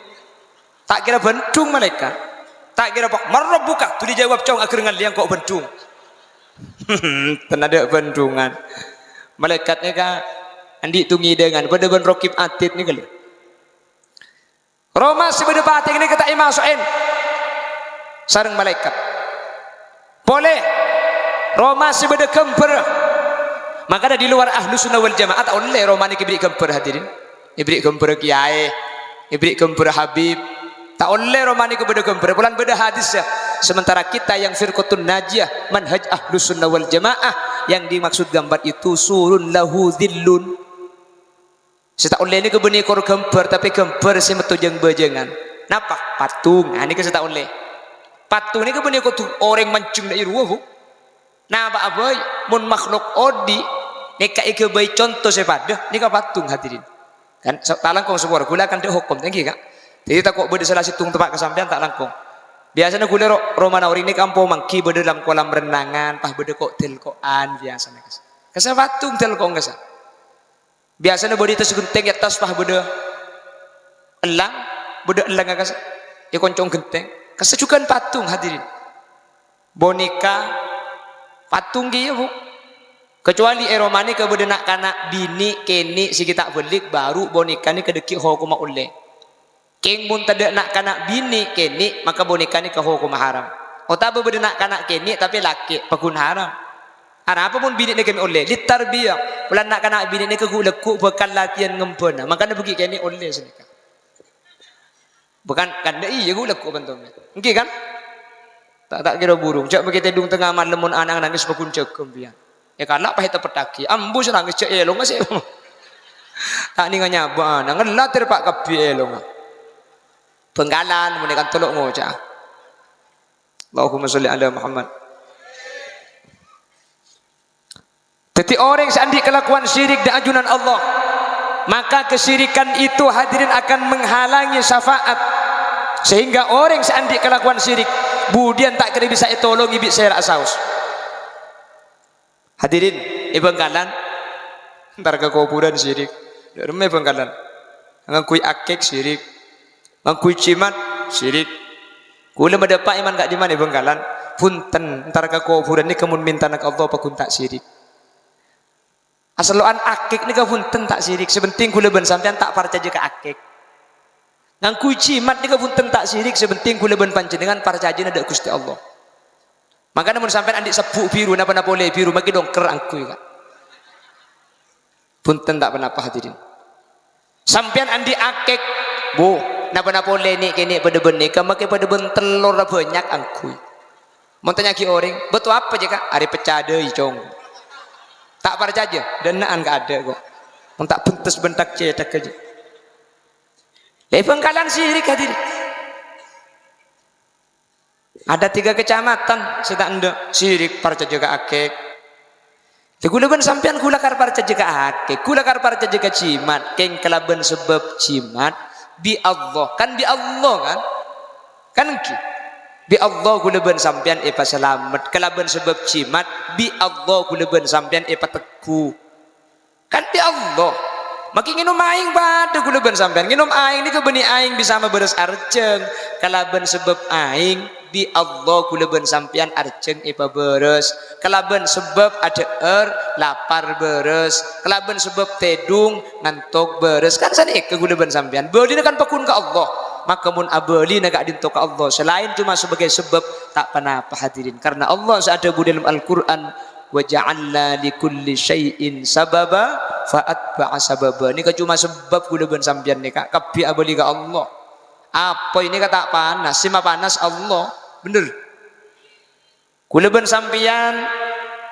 Ta' kèra bhândhung malaèkat. Ta' kèra pas, "Man rabbuka?" Dhuli jâwâb, "Cong, aghâr ngallè engko' bhândhung." Ten adâ' bhândhungan. Malaèkat nèka andi' tongèdângan, padâ bân Rokib Atid nèka lho. Roma sè bâdâ patèng nèka ta' èmaso'è sareng malaèkat. Polè, roma sè bâdâ ghâmbhârrâ. Mangkana di luar Ahlus Sunnah wal Jamaah ta' ollè roma nèka èberri' ghâmbhâr, hadirin. Èberri' ghâmbhârrâ kèyaè, èberri' ghâmbhârrâ habib. Ta' ollè roma nèka bâdâ ghâmbhârrâ. Polana bâdâ hadis, ya. Sementara kita yang firqatun najiyah, manhaj Ahlus Sunnah wal Jamaah, yang dimaksud gambar itu surun lahu dhillun. Sè ta' ollè nèka bânnè kor ghâmbhâr, tapè ghâmbhâr sè metto jâng-bâjângan. Napa? Patung. Ah, nèka sè ta' ollè. Patung nèka bânnè kodhu orèng manjheng dâ' è rowa, Bu. Napa'a bhâi, mon makhluk odi', nèka èghâbây conto sè padâ, nèka patung, hadirin. Kan, sa-, ta' langkong sapora, ghulâ kan dâ' hokom, ènggi, Ka'? Dhâddhi tako' bâdâ sala sèttong teppa' ka sampèyan, ta' langkong. Biyasana ghulâ ro-, romana orèng nèka ampo mangghi bâdâ lam kolam renangan, pas bâdâ ko'-, dâlko'an, biyasana kassa. Kassa patung dâlko'an kassa. Biyasana bâdâ è attas ghentèng, è attas pas bâdâ ellang, bâdâ ellang kassa, è konco' ghentèng. Kassa jhughân patung, hadirin. Boneka patung kèya, Bu. Kecuali è roma nèka bâdâ na'-kana' binè' kènè' sè ghi' ta' bâllig, baru boneka nèka dâggi' hokomma ollè. Kèng mon tadâ' na'-kana' binè' kènè', maka boneka nèka hokomma haram. Otabâ bâdâ na'-kana' kènè' tapè lakè', paggun haram. Arapa mon binè'na kènè' ollè? Litarbiyah. Polana na'-kana' binè' nèka ghu'-, lagghu' bhâkal latèyan ngembhâna. Mangkana bâgi kènè' ollè sanèka. Bukan, kan, iyâ, ghu'-, lagghu' bân tomè. Ènggi, kan? Ta', ta' kèra burung. Jhâ' makè tèdung tengnga malem mon ana'na nangès paggun jhâghâm, biyân. Èkala' pas èteppettaghi. Ambu sè nangès jhâ' èlongnga sè. Ta' nènga nyabâ ana'. Ngella' tèr pa' kabbhi èlongnga. Bhângkalan, mon è kantolo ngoca'a. Allahumma sholli ala Muhammad. Dhâddhi, orèng sè andi' kalakowan syirik dâ' ajunan Allah, maka kesyirikan itu, hadirin, akan menghalangi syafaat. Sehingga orèng sè andi' kalakowan syirik, budiyân ta' kèra bisa ètolongè bi' sèra'a saos. Hadirin, è Bhângkalan, entar ka kobhurân syirik. Dâ' remma è Bhângkalan. Ngangghuy akèk syirik. Ngangghuy jimat syirik. Ghulâ madâpa' è man ka'dimman è Bhângkalan. Bhunten, entar ka kobhurân nèka mon mèntana ka Allah paggun ta' syirik. Asello'an akèk nèka bhunten ta' syirik. Sè pentèng ghulâ bân sampèyan ta' parcajâ ka akèk. Ngangghuy jimat nèka bhunten ta' syirik, sè pentèng ghulâ bân panjhennengngan parcajâna dâ' Ghustè Allah. Mangkana mon sampèyan andi' sebbhu' biru, napa-napa ollè biru, makè dongker angghuy, Ka'. Bhunten ta' ponapa, hadirin. Sampèyan andi' akèk, bu, napa-napa ollè nè'-kènè' padâ bân nèka, makè padâ bân tellorra bânnya' angghuy. Mon tanya'aghi orèng, "Bâto apa, jâ, Ka'?" "Arè pecca dâi, Cong." Ta' parcajâ, dânna'an ka' adâ' ko'. Mon ta' bentes bân tak-cètak jâ. Lè Bhângkalan syirik, hadirin. Ada tiga kecamatan sè ta' endâ' syirik parcajâ ka akèk. Lè ghulâ bân sampèyan ghulâ kar parcajâ ka akèk, ghulâ kar parcajâ ka jimat, kèng kalabân sabâb jimat bi' Allah. Kan bi' Allah, kan? Kan ènggi? Bi' Allah ghulâ bân sampèyan èpasalamet, kalabân sabâb jimat bi' Allah ghulâ bân sampèyan èpategghu. Kan bi' Allah. Makè ngènom aèng padâ ghulâ bân sampèyan. Ngènom aèng nèka bânnè aèng bisa mabârâs arjhâng kalabân sabâb aèng. Bi' Allah kaulâ bân sampèyan arjhâng èpabârâs. Kalabân sabâb adhâ'âr, lapar bârâs. Kalabân sabâb tèdung, ngantok bârâs. Kan sanèka kaulâ bân sampèyan. Bâlina kan pagghun ka Allah. Maka mon abâlina ka'dinto ka Allah, salaèn coma sebagai sabâb, ta' ponapa, hadirin. Karna Allah sè adhâbu dâlem Al-Qur'an, "Wa ja'alna li kulli syai'in sababa fa atba'a sababa." Nèka coma sabâb kaulâ bân sampèyan nèka, kabbhi abâli ka Allah. Apoy nèka ta' panas, sè mapanas Allah. Bhender. Kaulâ bân sampèyan,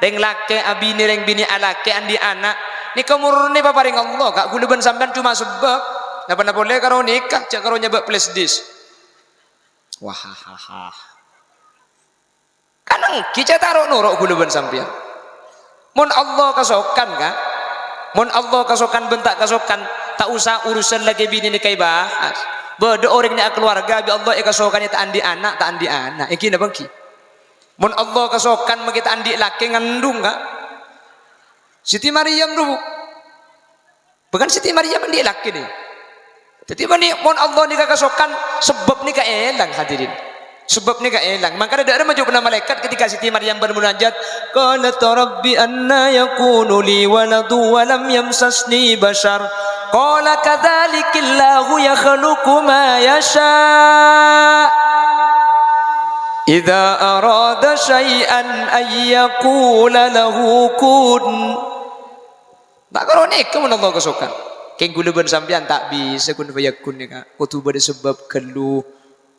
rèng lakè' abinè, rèng binè' alakè' andi' ana', nèka mornè paparèng Allah, ka' kaulâ bân sampèyan coma sabâb. Napa-napa polè karo nèka, jhâ' karo nyabâ' flash disk. Wahahaha. Kan ènggi cè' taro' noro' kaulâ bân sampèyan. Mon Allah kasokan, ka'? Mon Allah kasokan bân ta' kasokan, ta' osa urusan lakè binè nèka èbahas. Bâdâ orèng nè' akalowarga bi' Allah èkasokanè ta' andi' ana', ta' andi' ana'. Ènggi napa ènggi? Mon Allah kasokan makè ta' andi' lakè ngandung, ka'? Siti Maryam, dhu. Bahkan Siti Maryam andi' lakè, nè. Dhâddhi, bânnè, mon Allah nèka kasokan, sabâb nèka èlang, hadirin. Sabâb nèka èlang. Mangkana dâ' remma jâwâbbhâ malaèkat ketika Siti Maryam bermunajat, "Qalat, Rabbi, anna yakunu li waladun wa lam yamsasni bashar." Qala, "Kadzalikillahu yakhluqu ma yasha'. Idza arada syai'an an yaqula lahu kun." Ta' karo nèka mon Allah kasokan. Kèng kaulâ bân sampèyan ta' bisa kun fayakun nèka. Kodhu bâdâ sabâb ghâllu.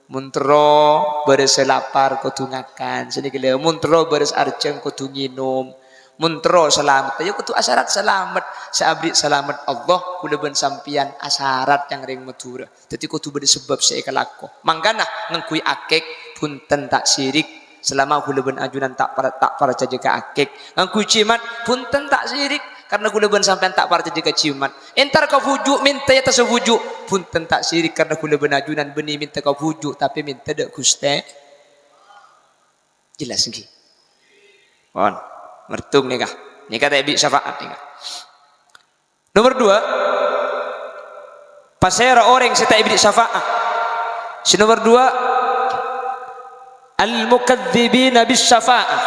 Mon terro bârâs sè lapar kodhu ngakan. Sanèka lè, mon terro bârâs arjhâng kodhu ngènom. Mon terro salamet, ya kodhu asarat salamet. Sè aberri' salamet Allah, kaulâ bân sampèyan asarat nyang rèng Madhurâ. Dhâddhi kodhu bâdâ sabâb sè èkalako. Mangkana ngangghuy akèk, bhunten ta' sirik. Salama kaulâ bân ajunan ta' par-, ta' parcajâ ka akèk. Ngangghuy jimat, bhunten ta' sirik. Karna kaulâ bân sampèyan ta' parcajâ ka jimat. Entar ka bhuju', mènta è attassa bhuju', bhunten ta' sirik. Karna kaulâ bân ajunan bânnè mènta ka bhuju', tapè mènta dâ' Ghustè. Jelas, ènggi? Pon. Mertung nèka. Nèka ta' èberri' syafaat nèka. Nomor dua, pasèra orèng sè ta' èberri' syafaat? Sè nomor dua, al-mukadzdzibina bis syafaah.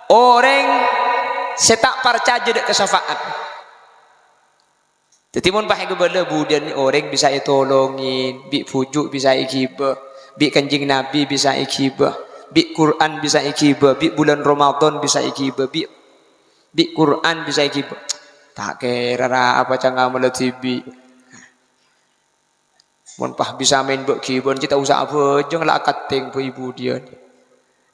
Orèng sè ta' parcajâ dâ' ka syafaat. Dhâddhi, mon pas èkabâlâ budiyân orèng bisa ètolongè, bi' bhuju' bisa èghibâ, bi' Kanjeng Nabi bisa èghibâ, bi' Qur'an bisa èghibâ, bi' bulân Ramadan bisa èghibâ, bi' Bi' Qur'an bisa èghibâ. Ta' kèra ra apa ca'na amalla dhibi'. Mon pas bisa maèn bâ'-ghibâ'ân, cè' ta' osa abhâjâng la akantèng bâ' è budiyân.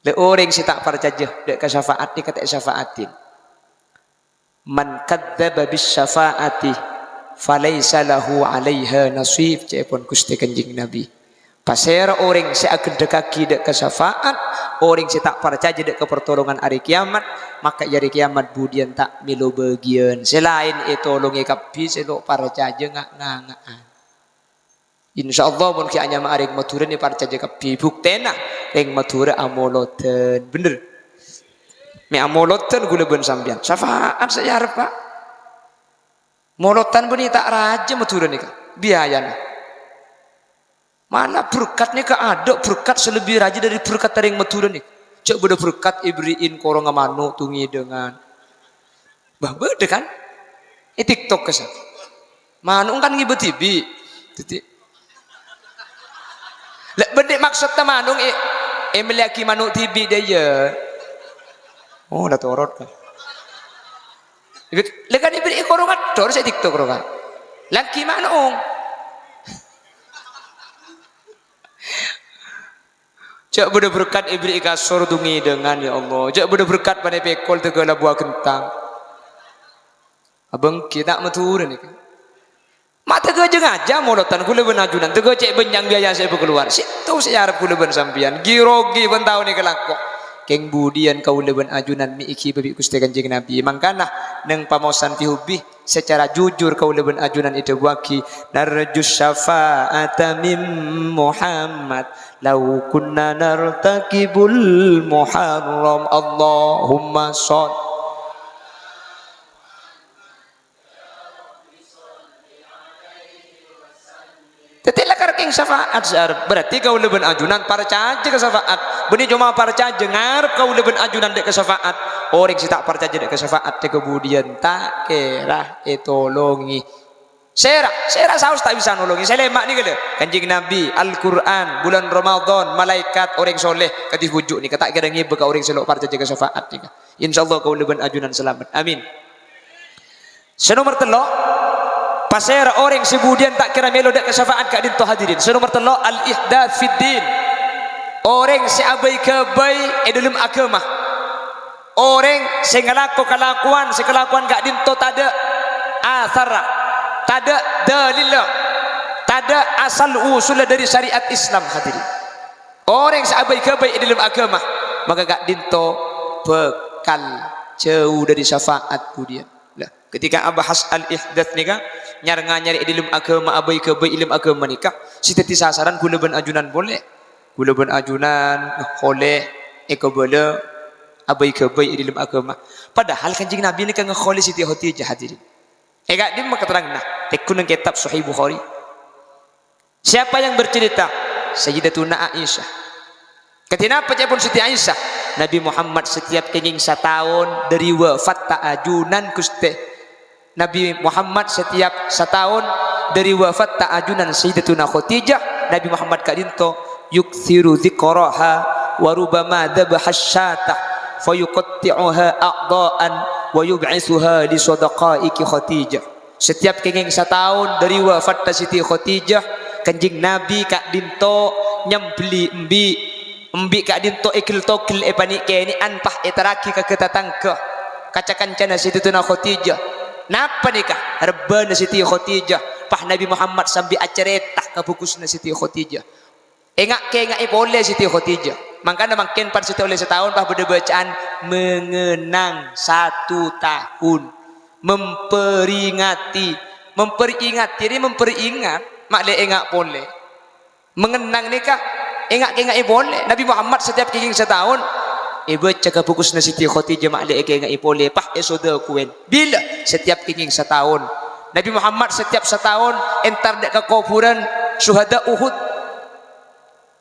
Lè orèng sè ta' parcajâ dâ' ka syafaat nèka ta' èsyafaatè. "Man kadzdzaba bis syafa'ati falaisa lahu 'alaiha nasib," ca'èpon Ghustè Kanjeng Nabi. Pasèra orèng sè aghândhâkkaghi dâ' ka syafaat, orèng sè ta' parcajâ dâ' ka partolongan arè kèyamat, maka è arè kèyamat budiyân ta' mèlo bâgiyân. Sè laèn ètolongè kabbhi, sè lo' parcajâ nga'-nganga'an. Insyaallah, mon ghi' anyama rèng Madhurâ nè parcajâ kabbhi. Buktèna, rèng Madhurâ amolodhân. Bhender. Mè' amolodhân kaulâ bân sampèyan. Syafaat sè èarep, Pak. Molodhân bânnè ta' rajâ Madhurâ nèka. Biayana. Mana berkat nèka adâ' berkat sè lebbi rajâ dâri berkat rèng Madhurâ nèka. Jhâ' bâdâ berkat èberri'in korongnga mano' tongèdângan. Bâh, bâdâ kan? È TikTok kassa. Mano' kan ngibâ dhibi'. Dhâddhi, la, bânnè maksodda mano' è-, èmellèyaghi mano' dhibi' dâ' iyâ. Oh, la torot, kan. La kan èberri'i korongnga tor sè TikTok ro, kan. Lagi mano'. Jhâ' bâdâ berkat èberri'i kasor tongèdângan, ya Allah. Jhâ' bâdâ berkat panè pèkol tèghâ labuwâ ghentang. Abâ' ènggi ta' Madhurâ nèka. Ma' tèghâ jâ-ngajâ molodhân kaulâ bân ajunan, tèghâ cè' bânnya'na biaya sè èpakalowar. Sèttong sè èarep kaulâ bân sampèyan. Ghi-rogi bân taon èkalako. Kèng budiyân kaulâ bân ajunan mè' èghibâ bi' Ghustè Kanjeng Nabi. Mangkana, neng pamosan fi hubbi, secara jujur kaulâ bân ajunan èdhâbuwâghi, "Narjus syafa'ata min Muhammad, law kunna nartakibul muharram." Allahumma shall. Dhâddhi, lakar kèng Syafaat sè arep. Berarti kaulâ bân ajunan parcajâ ka syafaat. Bânnè coma parcajâ ngarep kaulâ bân ajunan dâ' ka syafaat. Orèng sè ta' parcajâ dâ' ka syafaat, dâ' kabudiyân ta' kèra ètolongè. Sèra, sèra saos ta' bisa nolongè. Sè lèma' nèka lho. Kanjeng Nabi, Al-Qur'an, bulân Ramadan, malaèkat, orèng soleh, kadhi bhuju' nèka ta' kèra ngibâ ka orèng sè lo' parcajâ ka syafaat nèka. Insyaallah kaulâ bân ajunan salamet. Amin. Sè nomer tello', pasèra orèng sè budiyân ta' kèra mèlo dâ' ka syafaat ka'dinto hadirin. Sè nomer tello', al-ihdath fid din. Orèng sè abâi-ghâbâi è dâlem aghâma. Orèng sè ngalako kalakowan, sè kalakowan ka'dinto tadâ' asarra, tadâ' dalilla, tadâ' asal usulla dâri syariat Islam, hadirin. Orèng sè abâi-ghâbâi è dâlem aghâma, maka ka'dinto bhâkal jhâu dâri syafaat budiyân. Lah, ketika abahas al-ihdath nèka, nyar-nganyar è dâlem aghâma, abâi-ghâbâi è dâlem aghâma nèka, sè dhâddhi sasaran kaulâ bân ajunan polè. Kaulâ bân ajunan ngaholè, èkabâlâ, abâi-ghâbâi è dâlem aghâma. Padahal Kanjeng Nabi nèka ngaholè Siti Khadijah, hadirin. È ka'dimma katerranganna? Tèngghu neng kètab Sahih Bukhari. Siapa yang bercerita? Sayyidatuna Aisyah. Kadhi napa ca'èpon Siti Aisyah? Nabi Muhammad setiap kèngèng sataon dâri wafatta ajunan, Ghustè. Nabi Muhammad setiap sataon dâri wafatta ajunan Sayyidatuna Khadijah, Nabi Muhammad ka'dinto yuktsiru dzikraha wa rubbama dzabaha syata fayuqatti'uha a'dha'an wa yub'itsuha li shadaqaiki Khadijah. Setiap kèngèng sataon dâri wafatta Siti Khadijah, Kanjeng Nabi ka'dinto nyembelli embi'. Embi' ka'dinto èghel-toghel èpanè'-kènè'an, pas èterraghi ka tatangghâ, ka ca-kancana Sayyidatuna Khadijah. Napa nèka? Rebbhâna Siti Khadijah. Pas Nabi Muhammad sambi acarèta ka bhâghusna Siti Khadijah. Ènga'-kènga'è polè Siti Khadijah. Mangkana mangkèn pan sè ta' ollè sataon pas bâdâ bâcaan mengenang satu tahun. Memperingati. Memperingati rè memperingat. Ma' lè ènga' polè. Mengenang nèka ènga'-kènga'è polè. Nabi Muhammad setiap kèngèng sataon èbâca ka bhâghusna Siti Khadijah, ma' lè èkènga'è polè, pas èsodâ kuwèn. Bilâ? Setiap kèngèng sataon. Nabi Muhammad setiap sataon entar dâ' ka kobhurân syuhada Uhud.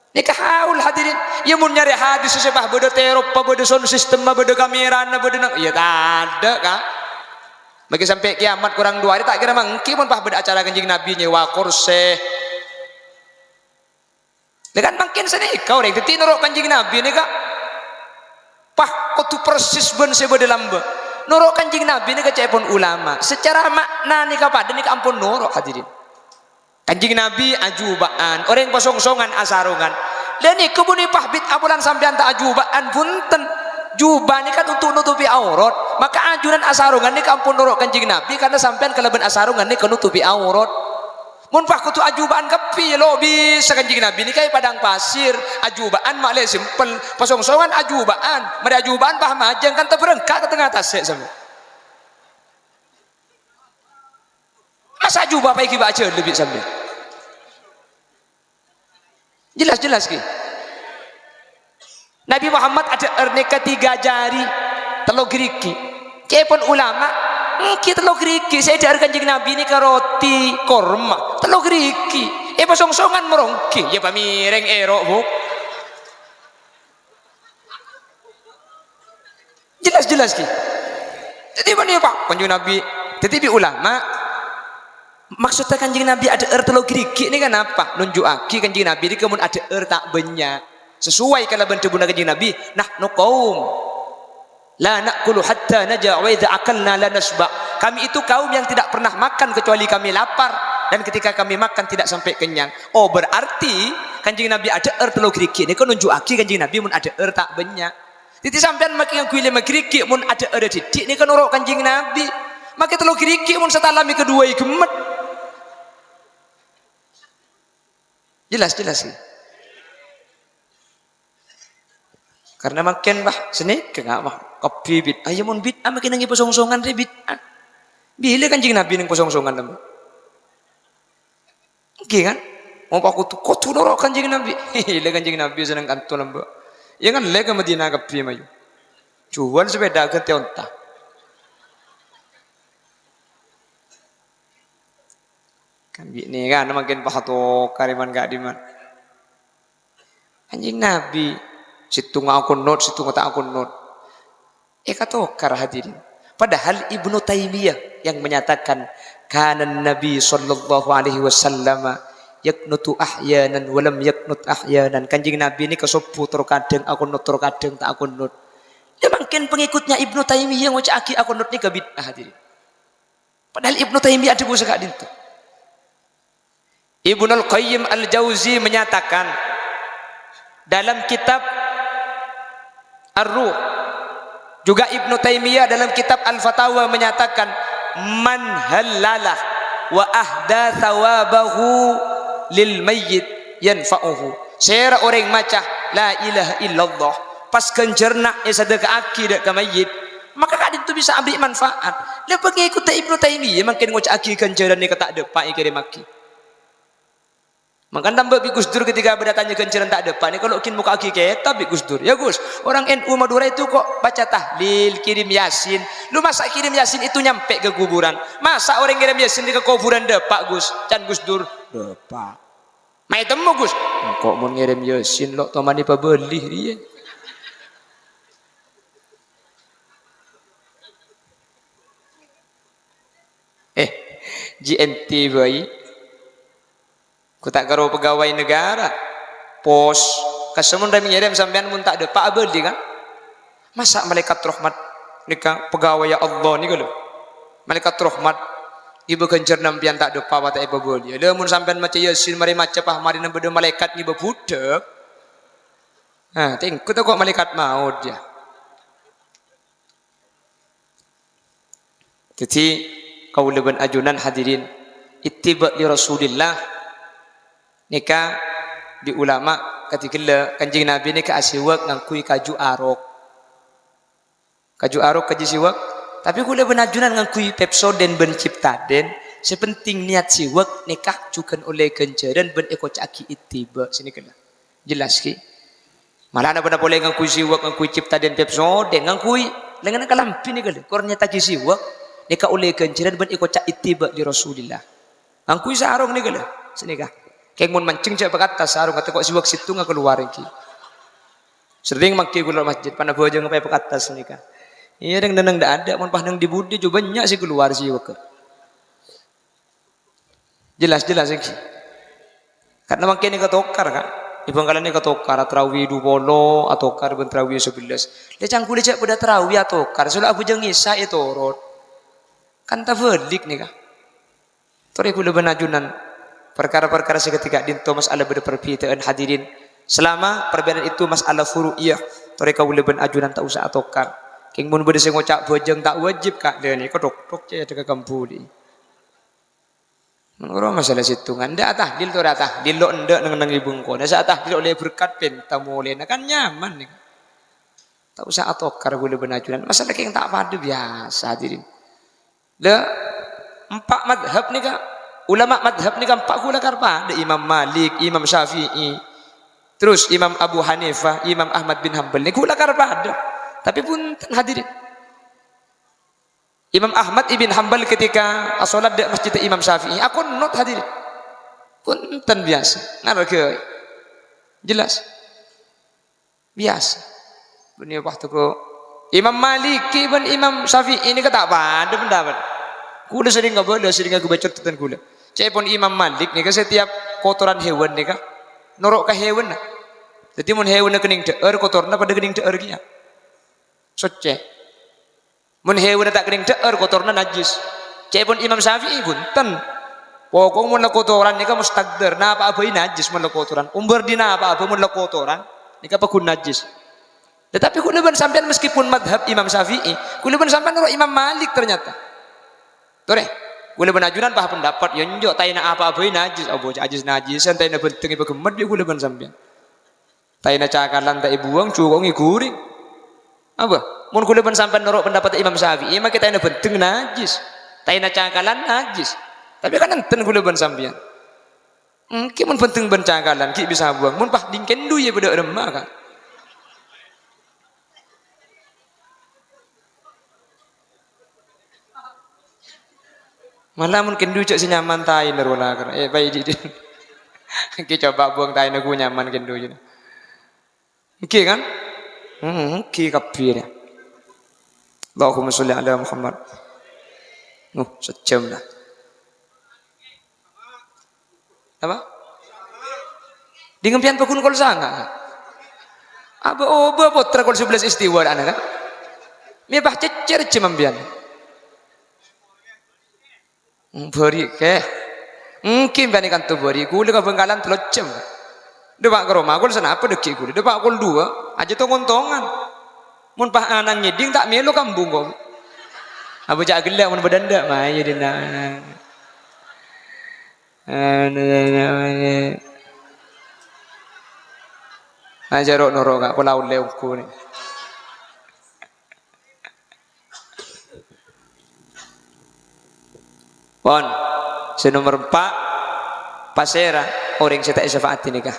Nèka haul, hadirin. Iyâ, mon nyarè hadis sè pas bâdâ tèroppa, bâdâ sound system, bâdâ kamèrana, bâdâ nang, iyâ tadâ', Ka'. Mangkèn sampè' kiamat korang duwâ' arè ta' kèra mangkèn mon pas bâdâ acara Kanjeng Nabi nyèwa korsè. Lah kan mangkèn sanèka orèng dhâddhi noro' Kanjeng Nabi nèka. Pas kodhu persis bân sè bâdâ lambâ'. Noro' Kanjeng Nabi nèka ca'èpon ulama. Sacara makna nèka padâ nèka ampon noro', hadirin. Kanjeng Nabi ajuba'an, orèng pasongsongan asarongan. Lah nèka bânnè pas bid'ah polana sampèyan ta' ajuba'an, bhunten. Jubah nèka kan untuk nutupi aurat. Maka ajunan asarongan nèka ampon noro' Kanjeng Nabi karena sampèyan kalabân asarongan nèka nutupi aurat. Mon pas kodhu ajuba'an kabbhi, lo' bisa Kanjeng Nabi nèka è padang pasir, ajuba'an ma' lè sempel, pasongsongan ajuba'an, marè ajuba'an pas majâng kan taberengka' ka tengnga tasè' sampèyan. Masa jubah pas èghibâ ajhâlâ bi' sampèyan? Jelas-jelas, ghi. Nabi Muhammad adhâ'âr nèka tiga jari, tello' ghârighi'. Ca'èpon ulama, èngghi tello' ghârighi', sè èdhâ'âr Kanjeng Nabi nèka roti korma, tello' ghârighi'. Èpasongsongan moro èngghi, iyâ pamèrèng èro', Bu. Jelas-jelas, ghi. Dhâddhi, bânnè, Pak, Kanjeng Nabi, dhâddhi bi' ulama, maksudnya Kanjeng Nabi adhâ'âr tello' ghârighi' nèka napa? Nunju'aghi Kanjeng Nabi nèka mon adhâ'âr ta' bânnya'. Sesuai kalabân dhâbuna Kanjeng Nabi, "Nahnu qaum la na'kulu hatta naja' wa idza akalna la nasba'." Kami itu kaum yang tidak pernah makan kecuali kami lapar, dan ketika kami makan tidak sampai kenyang. Oh, berarti Kanjeng Nabi adhâ'âr tello' ghârighi' nèka nunju'aghi Kanjeng Nabi mon adhâ'âr ta' bânnya'. Dhâddhi sampèyan makè ngangghuy lèma ghârighi' mon adhâ'âr dhiddhi' nèka noro' Kanjeng Nabi. Makè tello' ghârighi' mon satalamè kaduwâ èghemmet. Jelas, jelas, ya? Karena mangkèn, wah, sanèka, Pak, wah, kabbhi bid'ah. Iyâ, mon bid'ah makè nangèng pasongsongan rè bid'ah. Bilâ Kanjeng Nabi nèng pasongsongan, lambâ'? Èngghi, kan? Mon pas kodhu, kodhu noro' Kanjeng Nabi. Iyâ, Kanjeng Nabi seneng kanto lambâ'. Iyâ, kan, lè ka Madinah kabbhi mayu. Juwâl sepèda ghântè onta. Bi' nèka mangkèn pas atokar è man ka'dimman. Kanjeng Nabi, sèttonga akonot, sèttonga ta' akonot. Èkatokar, hadirin. Padahal Ibnu Taimiyah yang menyatakan, "Kana Nabi sallallahu alaihi wasallam yaqnutu ahyanan wa lam yaqnut ahyanan." Kanjeng Nabi nèka sobbhu tor kadhâng akonot, tor kadhâng ta' akonot. Yâ mangkèn pengikutnya Ibnu Taimiyah ngoca'aghi akonot nèka bid'ah, hadirin. Padahal Ibnu Taimiyah adhâbu saka'dinto. Ibnul Qayyim Al-Jauzi menyatakan dalam kitab Ar-Ruh, juga Ibnu Taimiyah dalam kitab Al-Fatawa menyatakan, "Man hallalah wa ahda thawabahu lil mayyit yanfa'uhu." Sèra orèng maca la ilaha illallah, pas ghânjhârânna èsadheka'aghi dâ' ka mayyit, maka ka'dinto bisa aberri' manfaat. La pangèkotta Ibnu Taimiyah mangkèn ngoca'aghi ghânjhârân nèka ta' dâpa' èkèrèmmaghi. Mangkana tamba bi' Gus Dur ketika bâdâ tanya ghânjhârân ta' dâpa' nèka lo' ghi' moka'aghi kètab bi' Gus Dur. "Ya Gus, orang N U Madura itu kok baca tahlil, kirim Yasin. Lu masa kirim Yasin itu nyampe ke kuburan? Masa orang ngirim Yasin ka kuburan dâpa', Gus?" Can Gus Dur, "Dâpa'." "Ma' ètemmo, Gus?" "Engko' mon ngèrèm Yasin lo' toman èpabâli rèya." Eh, G N T bhâi. Ko' ta' karo pegawai negara. Pos. Kasemon rèm-ngèrèm sampèyan mon ta' dâpa' abâli, kan? Masa malaikat rahmat nèka pegawai Allah nèka lho. Malaikat rahmat ngibâ ghânjhârân sampèyan ta' dâpa' pas ta' èpabâli. Lha mon sampèyan maca Yasin, marè maca pas marèna bâdâ malaikat ngibâ budhâk. Nah, tèngko ta' ko' malaikat maut, ya. Dhâddhi, kaulâ bân ajunan hadirin, ittiba' li Rasulillah nèka bi' ulama kadhi ghellâ' Kanjeng Nabi nèka asiwak ngangghuy kaju arok. Kaju arok, kaju siwak. Tapè kaulâ bân ajunan ngangghuy Pepsodent bân Ciptadent. Sè penting niat siwak nèka jhughân ollè ghânjhârân bân èkoca'aghi ittiba'. Sanèka la. Jelas, ghi? Malah napa-napa polè ngangghuy siwak, ngangghuy Ciptadent, Pepsodent, ngangghuy lèngan kalambhi nèka lho. Kor nyèttaghi siwak, nèka ollè ghânjhârân bân èkoca' ittiba' li Rasulillah. Ngangghuy sarong nèka lho, sanèka. Kèng mon manjheng jhâ' pakattas sarong, atè ko' siwak sèttonga kalowar ènggi. Sering mangghi kaulâ masjid, pana bhâjâng apa pakattas nèka. Iyâ, rèng neng dâ'-adâ', mon pas neng di-budi jhâ' bânnya' sè kalowar siwakka. Jelas, jelas, ènggi. Karna mangkèn èkatokar, Ka'. È Bhângkalan èkatokar, tarawi du polo atokar bân tarawi sabellâs. Lè, can kaulâ jhâ' padâ tarawi atokar, sè lo' abhâjâng Isya ètorot. Kan tabhâlik nèka. Torè kaulâ bân ajunan, parkara-parkara sè kadhi ka'dinto mas'ala bâdâ parbhidhâ'ân, hadirin. Selama perbedaan itu mas'ala furu'iyah, torè kaulâ bân ajunan ta' osa atokar. Kèng mon bâdâ sè ngoca' bhâjâng ta' wajib, Ka', lè nèka tok-tok cè' adâ' ka kambuli. Mon ghuru masalah sèttongan, endâ' atahlil, torè atahlil, lo' endâ' neng-enneng è bengkona. Sè atahlil ollè berkat pènta molèna, kan nyaman nèka. Ta' osa atokar kaulâ bân ajunan. Masalah kèng ta' padâ biyasa, hadirin. Lha, empa' madhab nèka, ulama madhab nèka empa' ghulâ kar padâ, Imam Malik, Imam Syafi'i, terus Imam Abu Hanifah, Imam Ahmad bin Hambal nèka ghulâ kar padâ. Tapè bhunten, hadirin. Imam Ahmad ibn Hambal ketika asolat dâ' masjidda Imam Syafi'i, akonot, hadirin. Bhunten biyasa, ngarghâi. Jelas? Biyasa. Bânnè waktu ko Imam Maliki bân Imam Syafi'i nèka ta' padâ pendapat. Kaulâ serrèng ngabâlâ, serrèng aghâbây catatan kaulâ. Ca'èpon Imam Malik nèka setiap kotoran hewan nèka noro' ka hewanna. Dhâddhi mon hewanna kennèng dhâ'âr, kotorna padâ kennèng dhâ'âr kèya. Soccè. Mon hewanna ta' kennèng dhâ'âr, kotorna najjhis. Ca'èpon Imam Syafi'i, bhunten. Pokok mon la kotoran nèka mustaqdzar, napa'a bhâi najjhis mon la kotoran. Ombâr dhi napa'a bhâi mon la kotoran, nèka paggun najjhis. Tetapi kaulâ bân sampèyan meskipun madhab Imam Syafi'i, kaulâ bân sampèyan noro' Imam Malik ternyata. Torè, kaulâ bân ajunan pas pendapat, ya enjâ', taèna apa'a bhâi najjhis, apa ajjhis-najjhisan, taèna bhânteng èpaghemmet bi' kaulâ bân sampèyan. Taèna cakalan ta' èbuwâng, jhuko' ngèghuri. Apa? Mon kaulâ bân sampèyan noro' pendapat Imam Syafi'i, makè taèna bhânteng najjhis. Taèna cakalan najjhis. Tapè kan enten kaulâ bân sampèyan. Ènggi mon bhânteng bân cakalan, ghi' bisa buwâng. Mon pas dingkèn dhu yâ padâ remma, Ka'. Mala mon kèndhu jhâ' sè nyaman taèna rowa lakar. Eh, bâi, di, di. Ènggi coba buwâng taèna ghu nyaman kèndhu jhâ'. Ènggi kan? Hmm, ènggi kabbhi, ya. Allahumma sholli ala Muhammad. Uh, sajjhâm, lah. Apa? Ding sampèyan paggun kol sanga', kan? Aba-oba pottra kol sabellâs istiwa, ana', kan? Mè' pas cècèr jhâ' sampèyan. Hmm, bâri' kè. Ènggi sampèyan kanto bâri', ghulâ ka Bhângkalan tello jhâm. Dâpa' ka roma, kol sanapa dhâggi' ghulâ? Dâpa' kol duwâ', ajâ tong-ontongan. Mon pas ana' ngèdhing, ta' mèlo kambung, kok. Apa jhâ' ghellâ' mon bâdâ endâ', mayu dinna'. Ajâ ro'-noro', Ka', pola ollè ongghu nè. Pon, sè nomer empa', pasèra orèng sè ta' èsyafaati nèka?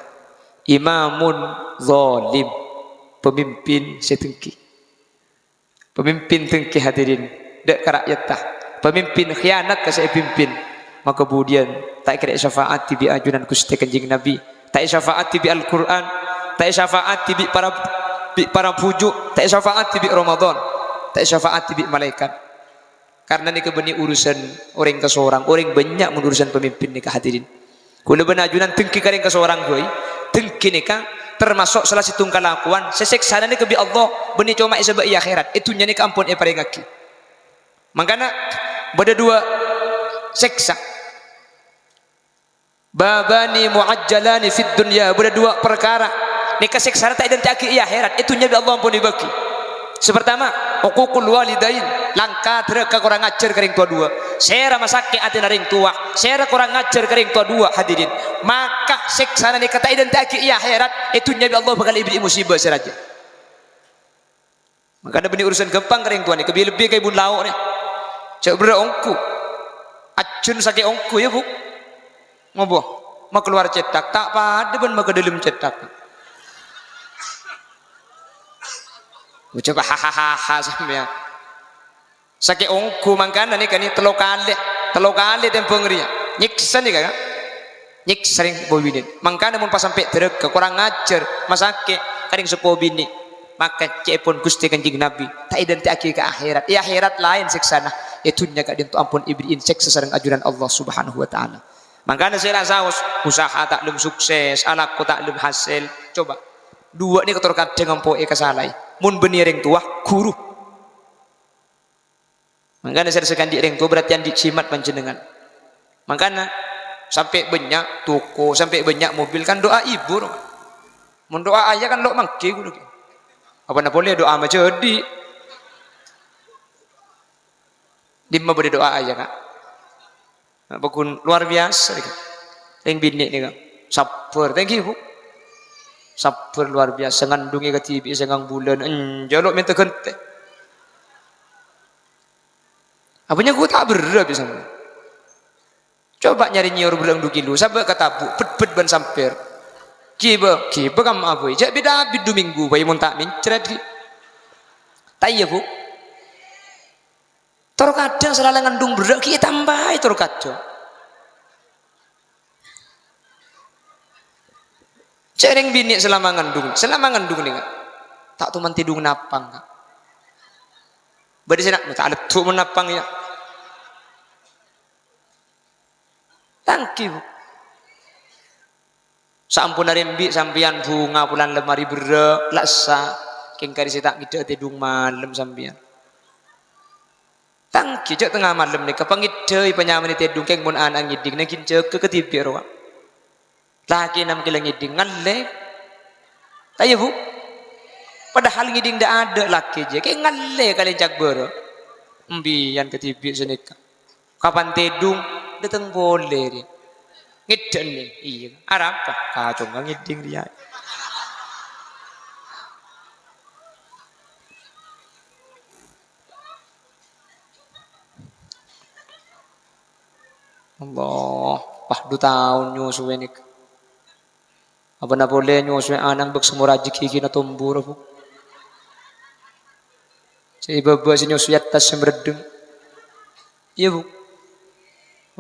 Imamun zalim, pemimpin sè dengki. Pemimpin dengki, hadirin, dâ' ka ra'yatta. Pemimpin khianat ka sè èpimpin. Maka budiyân ta' kèra èsyafaati bi' ajunan Ghustè Kanjeng Nabi. Ta' èsyafaati bi' Al-Qur'an. Ta' èsyafaati bi' para, bi' para bhuju'. Ta' èsyafaati bi' Ramadan. Ta' èsyafaati bi' malaèkat. Karna nèka bânnè urusan orèng kasorang, orèng bânnya' mon urusan pamimpin nèka, hadirin. Kaulâ bân ajunan dengki ka rèng kasorang bhâi. Dengki nèka tamaso' sala sèttong kalakowan sè sèksana nèka bi' Allah bânnè coma èsabâ' è akhèrat, è dhunnya nèka ampon èparèngaghi. Mangkana bâdâ duwâ' sèksa. Babani mu'ajjalani fid dunya, bâdâ duwâ' parkara. Nèka sèksana ta' èdhânte'aghi è akhèrat, è dhunnya bi' Allah ampon èbâghi. Sè partama, uququl walidain, langka dhârâka korang ajhâr ka rèng towa duwâ'. Sèra masakkè' atèna rèng towa, sèra korang ajhâr ka rèng towa duwâ', hadirin. Maka sèksana nèka ta' èdhânte'aghi è akhèrat, è dhunnya bi' Allah bhâkal èbèrri'i musibâ sè rajâ. Mangkana bânnè urusan ghâmpang ka rèng towa nèka, lebbi-lebbi ka èbun lao' nè. Jhâ' berrâ' ongghu. Ajhun sakè' ongghu, yâ, Bu. Ngopo? Makalowar cèthak, ta' padâ bân makalowar cèthak. Ucap hahaha sampèyan. Sakè' ongghu mangkana nèka nè tello kalè, tello kalè tembhâng rèya. Nyèksa nèka, Ka'. Nyèksa rèng seppo binè'. Mangkana mon pas sampè' dhârâka, korang ajhâr, masakkè' ka rèng seppo binè'. Maka ca'èpon Ghustè Kanjeng Nabi, ta' èdhânte'aghi ka akhèrat. È akhèrat laèn sèksana. È dhunnya ka'dinto ampon èbèrri'in sèksa sareng ajunan Allah Subhanahu wa Ta'ala. Mangkana sè la saos, usaha ta' lem sukses, alako ta' lem hasèl. Coba, duwâ' nèka tor kadhâng ampo èkasalaè. Mon bânnè rèng towa, ghuru. Mangkana sè sakanjhi rèng towa berarti andi' jimat panjhennengngan. Mangkana sampè' bânnya' toko, sampè' bânnya' mobil kan do'a ibu, ro. Mon do'a ayah kan lo' mangghi ghulâ. Apana polè do'a majâdi. Dimma bâdâ do'a ayah, Ka'? Nah, paggun luar biasa nèka. Rèng binè' nèka. Sabbhâr, thank you, Bu. Sabbhâr luar biasa, ngandhungè kadhibi' sangang bulân, enjâ' lo' mènta ghântè. Apa nyaku ta' berrâ' bisa. Coba nyarè nyèyor berrâ' du kilo, sabâ' ka tabu', bet-bet bân sampèr. Ghibâ, ghibâ kamma bhâi. Jhâ' bit-abit du minggu bhâi mon ta' mencret ghi. Ta' iyâ, Bu? Tor kadhâng sè la ngandhung berrâ' ghi' ètambâi tor kadhâng. Jhâ' rèng binè' salama ngandhung, salama ngandhung nèka. Ta' toman tèdhung napang, Ka'. Bâdâ sè na-, ta' leddhu' mon napang, yâ. Thank you, Bu. Saamponna rembi' sampèyan bhunga polana lemari berrâ', la essa, kèng karè sè ta' ngeddhâ tèdhung malem sampèyan. Thank you, jhâ' tengnga malem nèka, pangeddhâi panyamana tèdhung, kèng mon ana' ngèdhing, nangèng jâgâ kadhibi' rowa. Lakèna mangkèla ngèdhing, ngallè. Ta' iyâ, Bu? Padahal ngèdhing dâ'-adâ' lakè jiyâ, kèng ngallè kalèncak bârâ'. Embiyan kadhibi' sanèka. Kapan tèdhung, dâteng polè rèya. Ngèddhâ' ennèng. Iyâ, arapa? Kacongnga ngèdhing rèya. Allah, pas du taon nyosoè nèka. Apana polè nyosoè ana' bâk sè mora jâgigina tombur, Bu. Sè è bâbâ sè nyosoè attas sè mreddheng. Iyâ, Bu.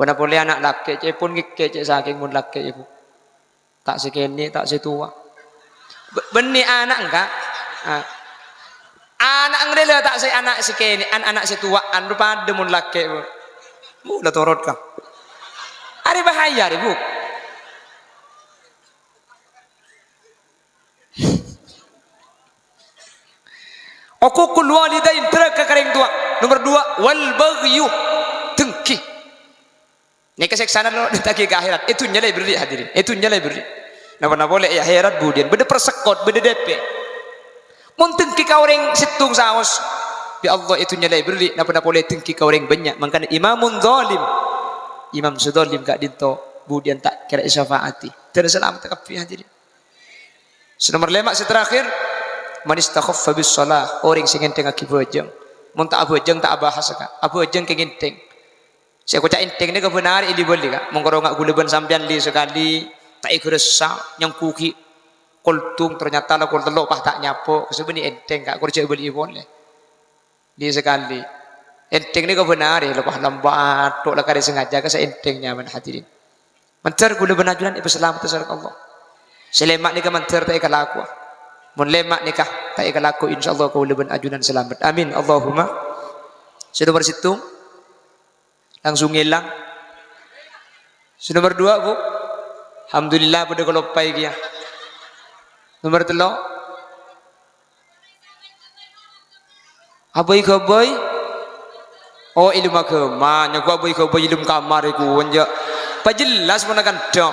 Ponapa polè ana' lakè', ca'èpon ngèkkè' cè' sakèng mon lakè', Bu. Ta' sè kènè', ta' sè towa. B-, bânnè ana' engghâ'? Ah. Ana' engghâ' la ta' sè ana' sè kènè', an-, ana' sè towa'an, padâ mon lakè', Bu. Bu, la torot, ka. Arè bahaya, arè, Bu. Uququl walidain, duraka ka orèng towa. Nomor dua, wal baghyu, dengki. Nèka sèksana lo' dâteng ka akhèrat. È dhunnya la èberri', hadirin. È dhunnya la èberri'. Napa-napa polè è akhèrat budiyân. Bâdâ persekot, bâdâ dèpè. Mon dengki ka orèng sèttong saos, bi' Allah è dhunnya la èberri'. Napa-napa polè dengki ka orèng bânnya'. Mangkana imamun zalim. Imam sè zalim ka'dinto budiyân ta' kèra èsyafaati. Dhâddhi salamet kabbhi, hadirin. Sè nomer lèma', sè terakhir, man istakhaffa bis shalah, orèng sè ngènthèngngaghi bhâjâng. Mon ta' abhâjâng, ta' abahas, ka. Abhâjâng kè ngènthèng. Sè èkoca' ènthèng nèka bhânarè li-bâli, ka. Mon karo nga' ghulâ bân sampèyan li sakalè, ta' èghâressa, nyangghughâ kol dung, ternyata la kol tello', pas ta' nyabâ', ka sè bânnè ènthèng, ka. Kor jhâ' bâli'i polè. Li sakalè. Ènthèng nèka bhânarè, la pas lambâ' atho' la karè sengaja ka sè ènthèng nyamana, hadirin. Mandhâr ghulâ bân ajunan èpasalamet sareng Allah. Sè lèma' nèka mandhâr ta' èkalakowa. Mon lèma' nèka ta' èkalakowa, insyaallah kaulâ bân ajunan salamet. Amin. Allahumma. Sè nomer sèttong. Langsung ngèlang. Sè nomer dua, Bu. Alhamdulillah, padâ kaloppaè kèya. Nomer tello'. Abâi-ghâbâi. Oh, èlmo aghâma. Nyakowa abâi-ghâbâi èlmo kamar iku, enjâ'. Pajellas mon kandhâ.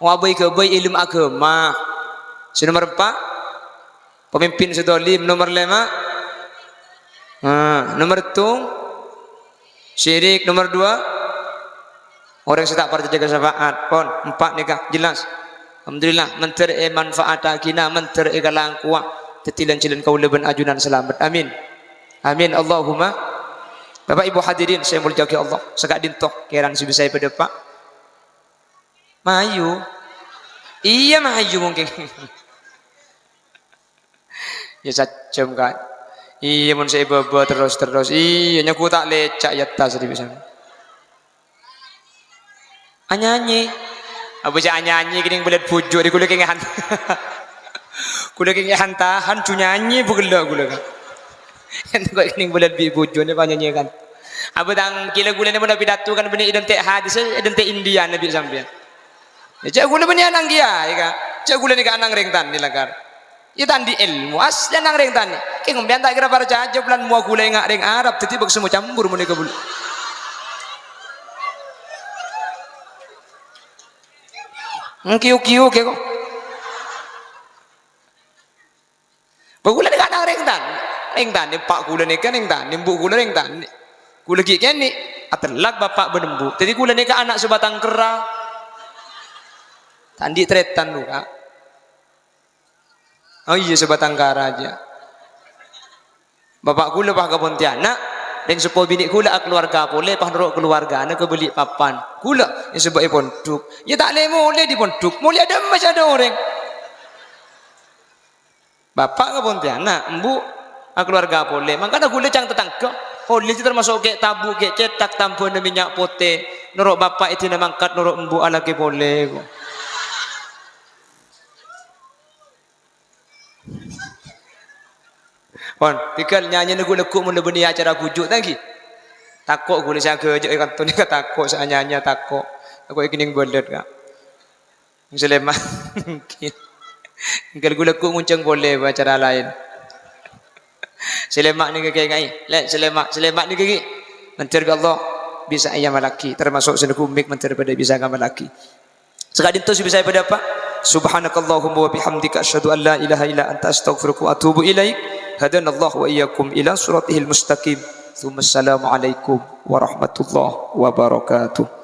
Oh, abâi-ghâbâi èlmo aghâma. Sè nomer empa', pemimpin sè zalim. Nomer lèma', nah, nomer tong, syirik. Nomer dua, orèng sè ta' parcajâ ka syafaat. Pon, empa' nèka, jelas. Alhamdulillah, mandhâr èmanfaataghina, mandhâr èkalakowa. Dhâddhi lan-jhâlân kaulâ bân ajunan salamet. Amin. Amin. Allahumma. Bapak Ibu hadirin sè èmoljâ'aghi Allah, saka'dinto kèran sè bisa èpadâpa'. Mayu. Iyâ, mayu mungkin. Iyâ, sajjhâm, Ka'. Iyâ, mon sè èbâbâ terros-terros. Iyâ, nyakowa ta' lèca' è attas di bisa. Anyanyè. Abâ' jhâ' anyanyè kènèng bâlât bujur, ghulâ kèngèng han-, ghulâ kèngèng han-tahan, jhâ' nyanyè bhâghellâ' ghulâ, Ka'. Ènto kènèng bâlât bi' bujur nè panyanyè kan. Abâ' tang kèla ghulâ nè mon apidato kan bânnè èdhânte' hadis, èdhânte' Indiana bi' sampèyan. Jhâ' ghulâ bânnè anang kèya, yâ, Ka'. Jhâ' ghulâ nèka anang rèng tanè lakar. Iyâ ta' andi' èlmo, asli anang rèng tanè. Kèng sampèyan ta' kèra parcajâ, polana mowa ghulâ ènga' rèng Arab, dhâddhi bâk sè mo cambur mon èkabul-, engkiyu-kiyu kèko. Bâ ghulâ nèka anang rèng tanè. Rèng tanè, eppa' ghulâ nèka rèng tanè, embu' ghulâ rèng tanè. Ghulâ ghi' kènè', atellak bapa' bân embu'. Dhâddhi ghulâ nèka ana' sè batang kerra. Ta' andi' tarètan, Bu, Ka'. Oh iyâ, sè batang kara jiyâ. Bapa' ghulâ pas ka Pontianak, rèng seppo binè' ghulâ akalowarga polè, pas noro' kalowargana ka Balikpapan. Ghulâ, èsèbâ'è pondhuk. Iyâ ta' lè-molè di pondhuk, molèya dâmma sè adâ' orèng. Bapa' ka Pontianak, embu' akalowarga polè. Mangkana ghulâ ca'na tatangghâ. Holil jiyâ tamaso' kè' tabu', kè' cètak tambhâna mènnya' potè. Noro' bapa' èdina mangkat, noro' embu' alakè polè, ko. Pon, tèghâl nyanyèna ghu-, lagghu' mon la bânnè acara bhuju', ta' ènggi? Tako' ghulâ sè aghâjâ' è kanto nèka, tako' sè anyanya, tako'. Tako' èkènèng bâlât, Ka'. Sè lèma'. Èngghâl ghu-, lagghu' ngoncang polè bâ acara laèn. Sè lèma' nèka kèngèngè. Lè', sè lèma', sè lèma' nèka ghi. Mandhâr bi' Allah bisa èamallaghi, tamaso' sè nèko mik mandhâr padâ bisa ngamallaghi. Saka'dinto sè bisa èpadâpa'. Subhanakallahumma wa bihamdika, asyhadu an la ilaha illa anta, astaghfiruka wa atubu ilaik. Hadanallahu wa iyyakum ila siratihil mustaqim. Tsumma assalamualaikum warahmatullahi wabarakatuh.